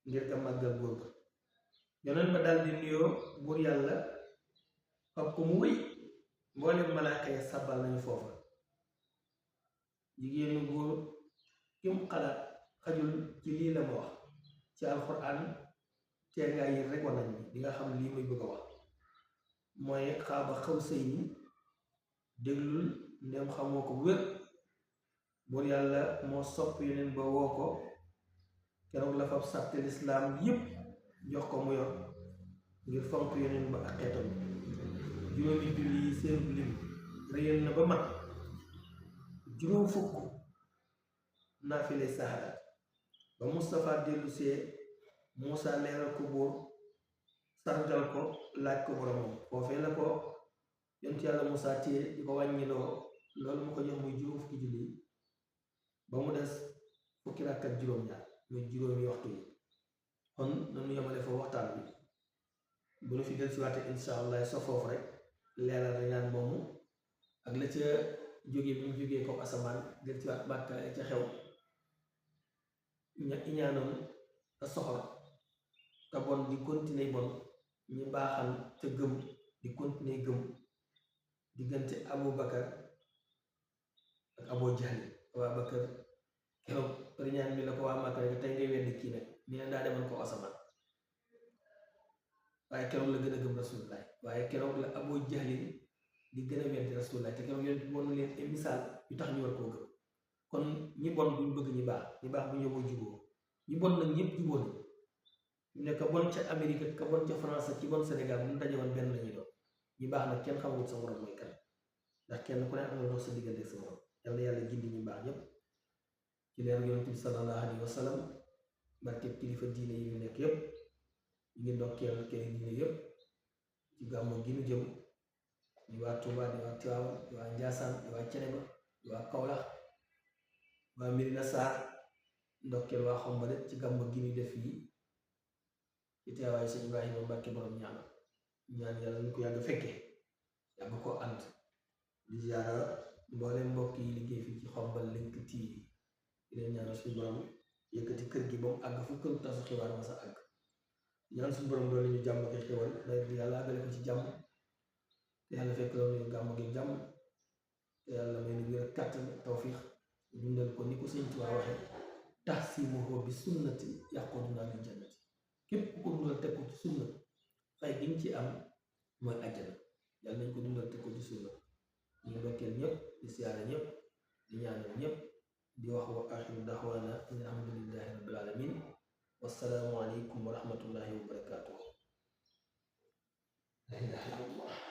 ngir ka màggal buur ba yoneen ba dal di nuyoo buur yàlla fab ko mu wéy mboolem malaaka ya sàbbal nañu foofa jigéenu góor kim xalaat xajul ci lii la ma wax ci alxuraan tee ngaa yër rek wanañ bi di nga xam lii muy bëgg a wax mooy xaaba xaw sëy ni déglul ndem xamoo ko wér buur yàlla moo sopp yeneen ba woo ko keroog la fab sàtte lislaam yépp jox ko mu yor ngir fonk yeneen ba ak xeetam juróomi julli yi seen lim réyal na ba mat juróom fukk naafile saxaar ba Moustapha dellu see Moussa leeral ko buur sargal ko laaj ko boromam foofee la ko yonent yàlla Moussa téye di ko wàññiloo loolu mu ko jox muy juróom fukki julli ba mu des fukki rakk ak juróom-ñaar muy juróomi waxtu yi kon nanu yemale foofu waxtaan bi bu nu fi del si waate insha allah sa foofu rek leeral ñaan moomu ak la ca jóge bi ñu jógee ko asamaan del si waat Màkka ca xew iñaanoon te soxor te bon di continuer bon ñu baaxal te gëm di continuer gëm diggante Abu Bakar ak Abu Jahli waa Bakar keroog riñaan bi la ko waa Màkka rek tey ngay weddi kii nag ni ne daa demoon ko asamaan waaye keroog la gën a gëm rasulullah waaye keroog la Abu Jahlin di gën a weddi rasulullah te keroog yonent bi woon leen ay misaal yu tax ñu war koo gëm kon ñi bon duñ bëgg ñi baax bu ñëwoo juboo ñi bon nag ñëpp juboo nañ ñu ne ka bon ca Amérique ka bon ca France ci bon Sénégal bu ñu daje woon benn lañuy doon ñi baax nag kenn xamul sa morom mooy kan ndax kenn ku ne am na dox sa diggante sa morom yal na yàlla gindi ñu baax ñëpp ci leer yonent bi sallallahu alayhi wa sallam barkeb kilifa diine yi ñu nekk yëpp ñu ngi ndokkeel kenn diine yëpp ci gàmmu gi ñu jëm di waa Touba di waa Tiwaawan di waa Njaasaan di waa Ceneba di waa Kawlax waa Medina Sarr ndokkeel waa Xombale ci gàmmu gi ñu def yi ci teewaayu sëñ Ibrahima Mbàkke borom ñaan yàlla ñu ko yàgg fekkee yàgg ko ànd di ziara mboolem mbokk yi liggéey fii ci Xombal Link TV di leen ñaanal suñu borom yëkkati kër gi ba mu àgg fu kër tasu xibaar ma sa àgg ñaan suñu borom loolu ñu jàmm ak xewal yàlla àggale ko ci jàmm te yàlla fekk loolu ñu gàmm gi jàmm te yàlla may nu wér kàttan tawfiix dundal ko ni ko sëñ Tuubaa waxe tahsimuhu bi sunnati yaquduna lil jannati képp ku ko dundal teg ko ci sunna fay gi ñu ci am mooy àjjana yàlla nañ ko dundal teg ko ci sunna ñu ngi dokkeel ñëpp di siyaare ñëpp di ñaanal ñëpp di wax wa axiru daxwaana alhamdulillahi rabbil alamin wassalaamu aleykum wa rahmatullahi wa barakatuh la ilaha illallah